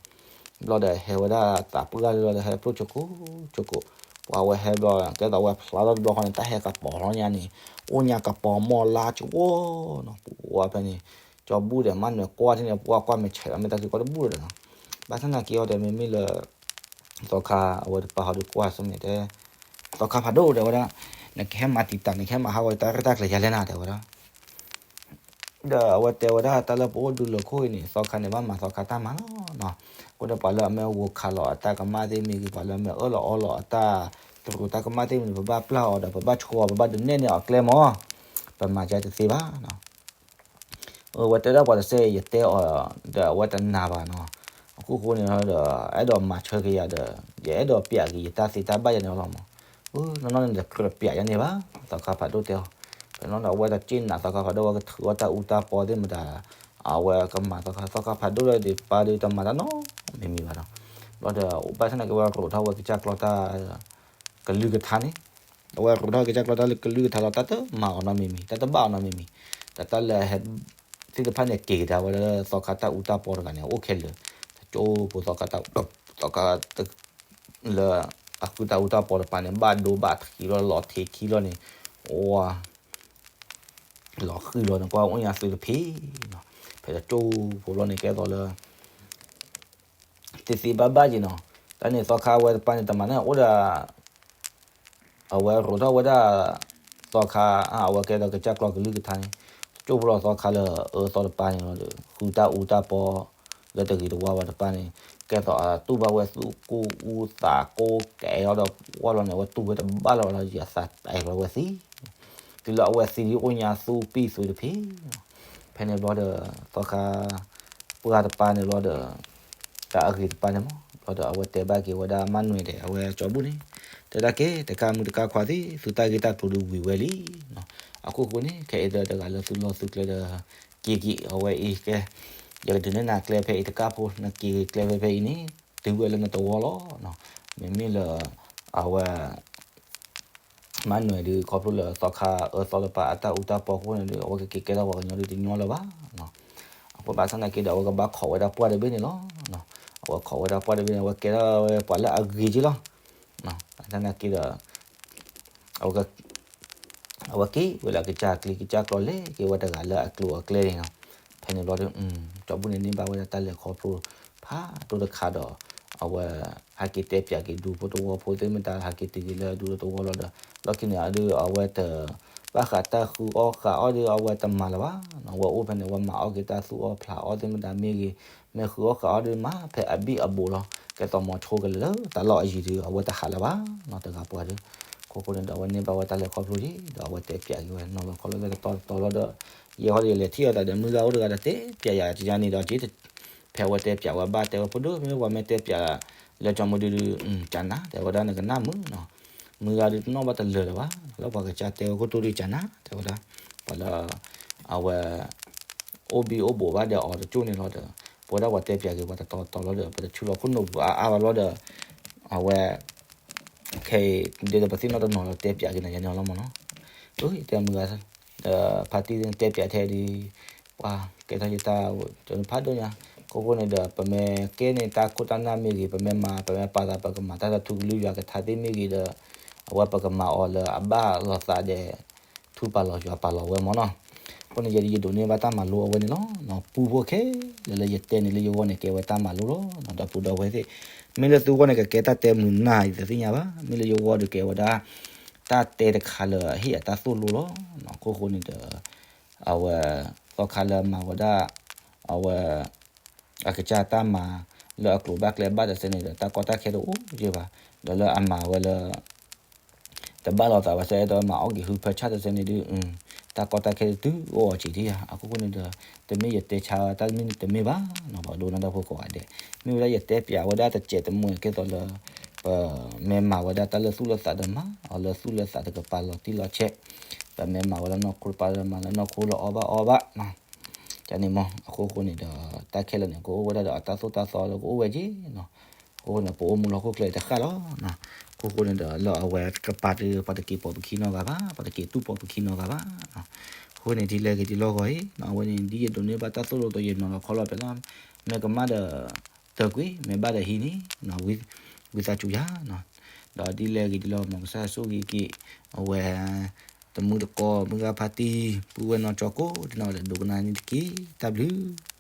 ဘျီဒီးဟဲဝဲဒၣ်သးပှၢ်လီၤဒီးဟဲဖျိၣ်ဆိကိၣ်ဆိကိၣ်, ပှၤဝဲဟဲဘျီ ကဲသိးဝဲဖျါထီၣ်တဘျီဃီန့ၣ် တၢ်ဟဲကပီၤလီၤညါန့ၣ်, အိၣ်ညါကပီၤမီၢ်လါကဝီၤနီၤ, ပှၤဖဲန့ၣ်, ကၠီဘူၣ်ဒီးမၤနွဲၣ်ကွၢ်ထံၣ်န့ၣ် ပှၤကွၢ်မ့ၢ်ဆဲးလီၤမ့ၢ်တၢ်သံကွၢ်တဘူၣ်လီၤဒီးနီၤ, ဘၣ်ဆၣ်သနာ်က့အီၤဒီးမ့မ့ၢ်လၢ သီခါအဝဲတပာ်ဟီဒီးကွၢ်ဆၢၣ်မဲာ်တဲ, သီခါဖးဒိၣ်တဲဝဲဒၣ်, နကဟဲမၤတံာ်တာ် နကဟဲမၤဟးဂီၤတၢ်ရဲၣ်တၢ်ကျဲၤယၤလဲၣ်နၤ တဲဝဲဒၣ်, ဒီးအဝဲတဲဝဲဒၣ်တၢ်လၢပအိၣ်ဒူလၢခိၣ်အံၤန့ၣ် သီခါန့ၣ် ဘၣ်မၤသီခါတၢ်မၤလီၤနီၤ, အဃိန့ၣ်ပှၤလၢအမ့ၢ်ဂိၤခးလီၤအတၢ်ကမၣ်သ့ၣ်မ့ၢ်ဂ့ၤ ပှၤလၢအမ့ၢ်အၢၣ်လီၤအီလီၤအတၢ်တရူးတၢ်ကမၣ်သ့ၣ်မ့ၢ်ဂ့ၤ ပဘၣ်ပျၢ်အီၤဒီး ပဘၣ်ဆိအီၤ ပဘၣ်ဒုးနဲၣ်န့ၢ်အီၤကျဲမး, ပမၤကတသ့ဘၣ်နီၤ အဝဲတဲဒၣ်ပှၤတစဲး ယတဲအီၤဒီးအဝဲတနာ်ဘၣ်နီၤ, အခိၣ်ဃိန့ၣ်ဒီး အဲၣ်ဒိးမၤဆၢက့ၤယၤဒီး ယအဲၣ်ဒိးပျးက့ၤယတၢ်သ့တၢ်ဘၣ်ယၤန့ၣ်လီၤမး, အၢ နီၢ်နီၢ်န့ၣ်ဒီးကြၢးပျးယၤန့ၣ်ဘၣ်, သီခါဖးဒိၣ်တဲအီၤ, ဖဲနီၤဒီးအဝဲတစ့ၣ်နာ်သီခါဖးဒိၣ် အဝဲကထုးအီၣ်တၢ်အူတၢ်ပီသ့ၣ်မတၤ, အဝဲကမၤသီခါ သီခါဖးဒိၣ်လၢဒံးပၢ်ဒုးတမၤတၢ်နီတမံၤမံၤဘၣ်ဒီး, ဘျီဒီးဘၣ်ဆၣ်သနာ်က့ဝဲရိးထီၣ်ဝဲကစၢ်ကျီတၢ် ကလုၢ်ကထါန့ၣ်, အဝဲရိးထီၣ်ကစၢ်ကျီတၢ်လၢကလုၢ်ကထါလီၤ တၢ်တမၤအီၤနီတမံၤမံၤ တၢ်တဘၣ်အီၤနီတမံၤမံၤ, တၢ်တၢ်လၢဟဲ သ့ၣ်တဖၣ်န့ၣ်က့ၤကဒါဝဲလၢသီခါတၢ်အူတၢ်ပီတဂၤန့ၣ် အိၣ်ခဲလၢာ်, တကၠိဖိသီခါတၢ် သီခါ လၢအဃုတၢ်အူတၢ်ပီတပၤန့ၣ် ဘၣ်ဒိဘၣ်ထံးလီၤ လီၤထံးခံလီၤန့ၣ်, အိၣ် လီၤဃံလီၤန့ၣ် ကွၢ်အိၣ်ညါသုတဖံးနီၤ, ဖဲတကၠိဖိလီၤန့ၣ် ကဲသိးလၢ သ့သ့ဘၣ်ဘၣ်က့ၤနီၤ, တၢ်န့ၣ်သီခါဝဲတပၤန့ၣ် တမၤန့ၣ်အိၣ်ဒီး အဝဲရိးထီၣ်ဝဲဒၣ် သီခါ အဝဲကဲဒီးကစၢ်ကျီကလုၢ်ကထါန့ၣ်, ကၠိဖိလီၤသီခါလၢအအၢသီတပၤန့ၣ်လီၤဒီး ဃုတၢ်အူတၢ်ပီ လၢတဂ့ၤတဝါဘၣ်တပၤန့ၣ်, ကဲသိးအတူၢ်ဘၣ်ဝဲသူၣ်ကိၢ်အူသးကိၢ်ကဲအီၤဒီး ဝဲလီၤန့ၣ် အဝဲတူၢ်ဝဲတဘၣ်လၢၤဘၣ်လီၤ ယသးတဲလီၤဝဲသံ, တုၤလၢအဝဲသံဒ်အိၣ်ညါသူၣ်ပံၣ်သွံးတဖၣ်, ဖဲန့ၣ်ဘျီဒီး သီခါ ပှၢ်တပၢ်န့ၣ်ဘျီဒီး တၢ်အဂ့ၤတပၢ်န့ၣ်မး ဘျီဒီးအဝဲတဲဘၣ်က့ၤဝဲဒၣ်မါနွဲၣ်ဒီး အဝဲကၠီဘူၣ်န့ၣ်, တဲဒၣ်ကဲ တကးမုၢ်တကးခွါသ့ၣ် သုတၢ်ဂ့ၢ်တၢ်ကျိၤဒုးဝံၤဝဲလံ. အခိၣ်ဃိန့ၣ် ခဲအံၤဒီးတဂၤလၢသုလီၢ်သုကျဲဒီး က့ၤက့ၤအဝဲအံၤကဲ, ယကဒုးနဲၣ်နၤကျဲဖဲအံၤတကးဖိ နက့ၤကျဲဖဲဖဲအံၤန့ၣ် တုၤဝဲလၢနတဝီလီၤ. မ့မ့ၢ်လၢ အဝဲ မါနွဲၣ်ဒုး ခီဖျိလၢသီခါအၢသီတပၤအတၢ်အူတၢ်ပီအဃိန့ၣ်ဒီး အဝဲကက့ၤကဲထီၣ်ပှၤကညီဒုးတညီလၢၤဘၣ်. အဃိဘၣ်ဆၣ်သနာ်က့ဒီး အဝဲကဘၣ်ခိးဝဲဒၣ်ပှၢ်တဘ့ၣ်န့ၣ်လီၤ. အဝဲခိးဝဲဒၣ်ပှၢ်တဘ့ၣ်န့ၣ် အဝဲကဲထီၣ်ဝဲပှၤလၢအဂ့ၤက့လီၤ. ဘၣ်ဆၣ်သနာ်က့ဒီး အဝဲက အဝဲက့ၤဝဲလၢအကစၢ်ကျံကစၢ်ကျီလဲၤက့ၤဝဲတဂၤလၢအကျိၤအကျဲန့ၣ်လီၤ. ဖဲန့ၣ်ဘျီဒီး ကၠီဘူၣ်န့ၣ်န့ၢ်ဘၣ်ဝဲဒၣ်တၢ်လဲၤခီဖျိ ဖးဒိၣ်တခါဒီး အဝဲ ဟဲက့ၤတဲပၠးက့ၤဒူဖိတဝီဖိသ့ၣ်မတၤ ဟဲက့ၤတုၤက့ၤလၢဒူတဝီလီၤဒီး လီၢ်ခံန့ၣ်အဒုး အဝဲတ ဘၣ်ဃးတၢ်ဃုအီၣ်ဃုအီၣ်ဒီး အဝဲတမၤလၢၤဘၣ်. အဝဲအိၣ်ဖဲန့ၣ် အဝဲမၤအီၣ်က့ၤတၢ်သူၣ်အီၣ်ဖျးအီၣ်သ့ၣ်မတၤမ့ၢ်ဂ့ၤ, မ့ၢ်ဃုအီၣ်ဃုအီၣ်ဒီးမၤဖဲအဘံၣ်အဘိးလီၤ. ကဲသိးမီၤဆိကလဲၤလၢတၢ်လီၢ်အယံၤဒီး အဝဲတဟးလၢၤဘၣ်နီၤ တဂၤပှၤဒီး ခိၣ်ဃိန့ၣ်ဒီး အဝဲန့ၢ်ဘၣ်ဝဲတၢ်လဲၤခီဖျိဒီး အဝဲတဲပၠးက့ၤဝဲနီၤလီၤခီလီၤလၢတတီတတီလီၤဒီး ယဲၢ်ဟီဒီးယလဲၤထံၣ်အီၤသးဒီး မုၢ်ဂၤအိၣ်တဂၤဒီးတဲပၠးယၤကယါန့ၣ်ဒီးက့ ဖဲအဝဲတဲပၠးဝဲဘၣ်တဲဝဲ ဖိဒိၣ်မ့ၢ်ပှၤမ့ၢ်တဲပၠး လၢကၠီမုၢ်ဒုဒု ကနၤ တဲဝဲဒၣ်နကနၣ်မုာ်နီၤ, မုၢ်ဂၤဒုတနီၣ်ဘၣ်တလၢာ်လၢၤဘၣ် လၢပှၤကစၢ်တဲဝဲခိၣ်တိၢ်ဒုကနၤ တဲဝဲဒၣ် ပှၤလၢ အဝဲ အိၣ်ဘံၣ်အိၣ်ဘိးဘၣ်ဒီးအီၤတကၠိၢ်န့ၣ်လီၤဒီး ပဝဲဒၣ်ပှၤတဲပၠးက့ၤပှၤတတီတတီလီၤဒီး ပတဆူလီၤခိၣ်နူာ်ပူၤအါအါဘၣ်လီၤဒီး အဝဲ ခဲအံၤ ဒ်သိးပသ့ၣ်နီၣ်တနီၤလီၤတဲပၠးက့ၤနၤယၤန့ၣ်လီၤမ့ၢ်နီၤ, တဲမုၢ်ဂၤ ဒီးဖါတံၢ်တဲပၠးထဲဒုး ပှၤကဲထီၣ်ယတၢ် ဖးဒိၣ်ညါ ခိၣ်ဃိန့ၣ်ဒီး ပမ့ၢ်ကဲန့ၢ်တၢ်ခိၣ်တၢ်နၢ်မ့ၢ်ဂ့ၤ ပမ့ၢ်မၤ ပမ့ၢ်ပာ်သး ပကမၤတၢ်လၢထူကလုၢ်ယွၤကထါသ့ၣ်မ့ၢ်ဂ့ၤဒီး အဝဲပကမၤအီၤလၢအဘၣ်လိာ်သးဒီး ထူပာ်လီၤယွၤပာ်လီၤဝဲမ့ၢ်နီၤ, အဃိန့ၣ်ယဲဒုးယဒိးန့ၢ်ဘၣ်တၢ်မၤလိအဝဲန့ၣ်လီၤ, ပူဖိခဲလၢာ်လၢယတဲန့ၣ်လၢယဂီၢ်န့ၣ်ကဲဝဲတၢ်မၤလိလီၤ, ဒီပုၢ်ဒီဝဲၢ်သ့ၣ်, မ့ၢ်လၢသုဂီၢ်န့ၣ်ကကဲတၢ်တဲမုာ်နၢ်ယတသ့ၣ်ညါဘၣ်, မ့ၢ်လၢယဂီၢ်ဒီးကဲဝဲဒၣ် တၢ်တဲတခါလၢအဟ့ၣ်အတၢ်သိၣ်လိလီၤ, ခိၣ်ဃိန့ၣ်ဒီး အဝဲ သီခါလၢအမၤဝဲဒၣ် အဝဲ အကစၢ်တၢ်မၤ လၢအကျိၤဘၣ်ကျဲဘၣ်တစဲးန့ၣ်ဒီး တၢ်ကီတၢ်ခဲတအိၣ်က့ဘၣ်, ဒီးလၢအမၤဝဲလၢ တဘၣ်လိာ်သးဝဲစဲးအဲၣ်ဒိးမၤအီၣ်က့ၤဟုဖၢဆၣ်တစဲးန့ၣ်ဒုး တၢ်ကီတၢ်ခဲတတုၤအိၣ်အီၤစံးဒံးဧါ, အခိၣ်ဃိန့ၣ်ဒီး တမ့ၢ်ယတဲဆါတၢ်တမ့ၢ်တမ့ၢ်ဘၣ်နီၤ, ပှၤဒိကနၣ်တၢ်ဖိကိးဂၤဒဲး, မ့ၢ်ဝဲဒၣ်ယတဲပၠးဝဲဒၣ်တစဲးတမှဲၤကဲသိးလၢ ပမ့ၢ်မၤဝဲဒၣ်တၢ်လၢသူၣ်လၢသးဒီးမၤ အီၤလၢသူၣ်လၢသးတကပၤလီၤတံၢ်လီၤဆဲး, ပမ့ၢ်မၤဝဲလၢနီၢ်ခိတပၤလၢမၤလၢနီၢ်ခိလၢအီၣ်ဘၣ်အီဘၣ် ကန့ၣ်မ့ၢ် အခိၣ်ဃိန့ၣ်ဒီး တၢ်ခဲလၢာ်န့ၣ် ကအိၣ်ဝဲဒၣ်ဒီးအတၢ်သိၣ်တၢ်သီလၢကအိၣ်ဝဲက့နီၤ, အဃိန့ၣ် ပအိၣ်မူလၢဟီၣ်ခိၣ်ချၢတဃၣ်လီၤ, အခိၣ်ဃိန့ၣ်ဒီး လၢအဝဲကပၤဒုး ပှၤတက့ၤပိာ်ပခံနီတဂၤဘၣ်, ပှၤတက့ၤတူၢ်ပိာ်ပခံနီတဂၤဘၣ်, အဃိန့ၣ် ဒ်လဲၣ်ဂ့ၤဒ်လဲၣ်ဂ့ၤအံၤ အဝဲန့ၣ် ဒ်ယဒိးန့ၢ်ဘၣ်တၢ်သိၣ်လိဒီးယနီၤလီၤခီလီၤဖဲလၢ မ့ၢ်ကမၣ်ဒီး တၢၢ်ကွံာ် မ့ၢ်ဘၣ်ဒီးဟံးန့ၢ် ဝံသးစူၤယၤနီၤ, ဒီးဒ်လဲၣ်ဂ့ၤဒ်လဲၣ်ဂ့ၤ မ်ကစၢ်ဆိၣ်ဂ့ၤက့ၤ အဝဲ တမုၢ်တကိး မုၢ်ဂၤဖါတံၢ် ပုၢ်ဝဲၢ်နီၢ်ကၠီကိး ဒ်နီၢ်ဂၤဒဲးဒိကနၣ်န့ၣ်တက့ၢ်. တၢ်ဘျုး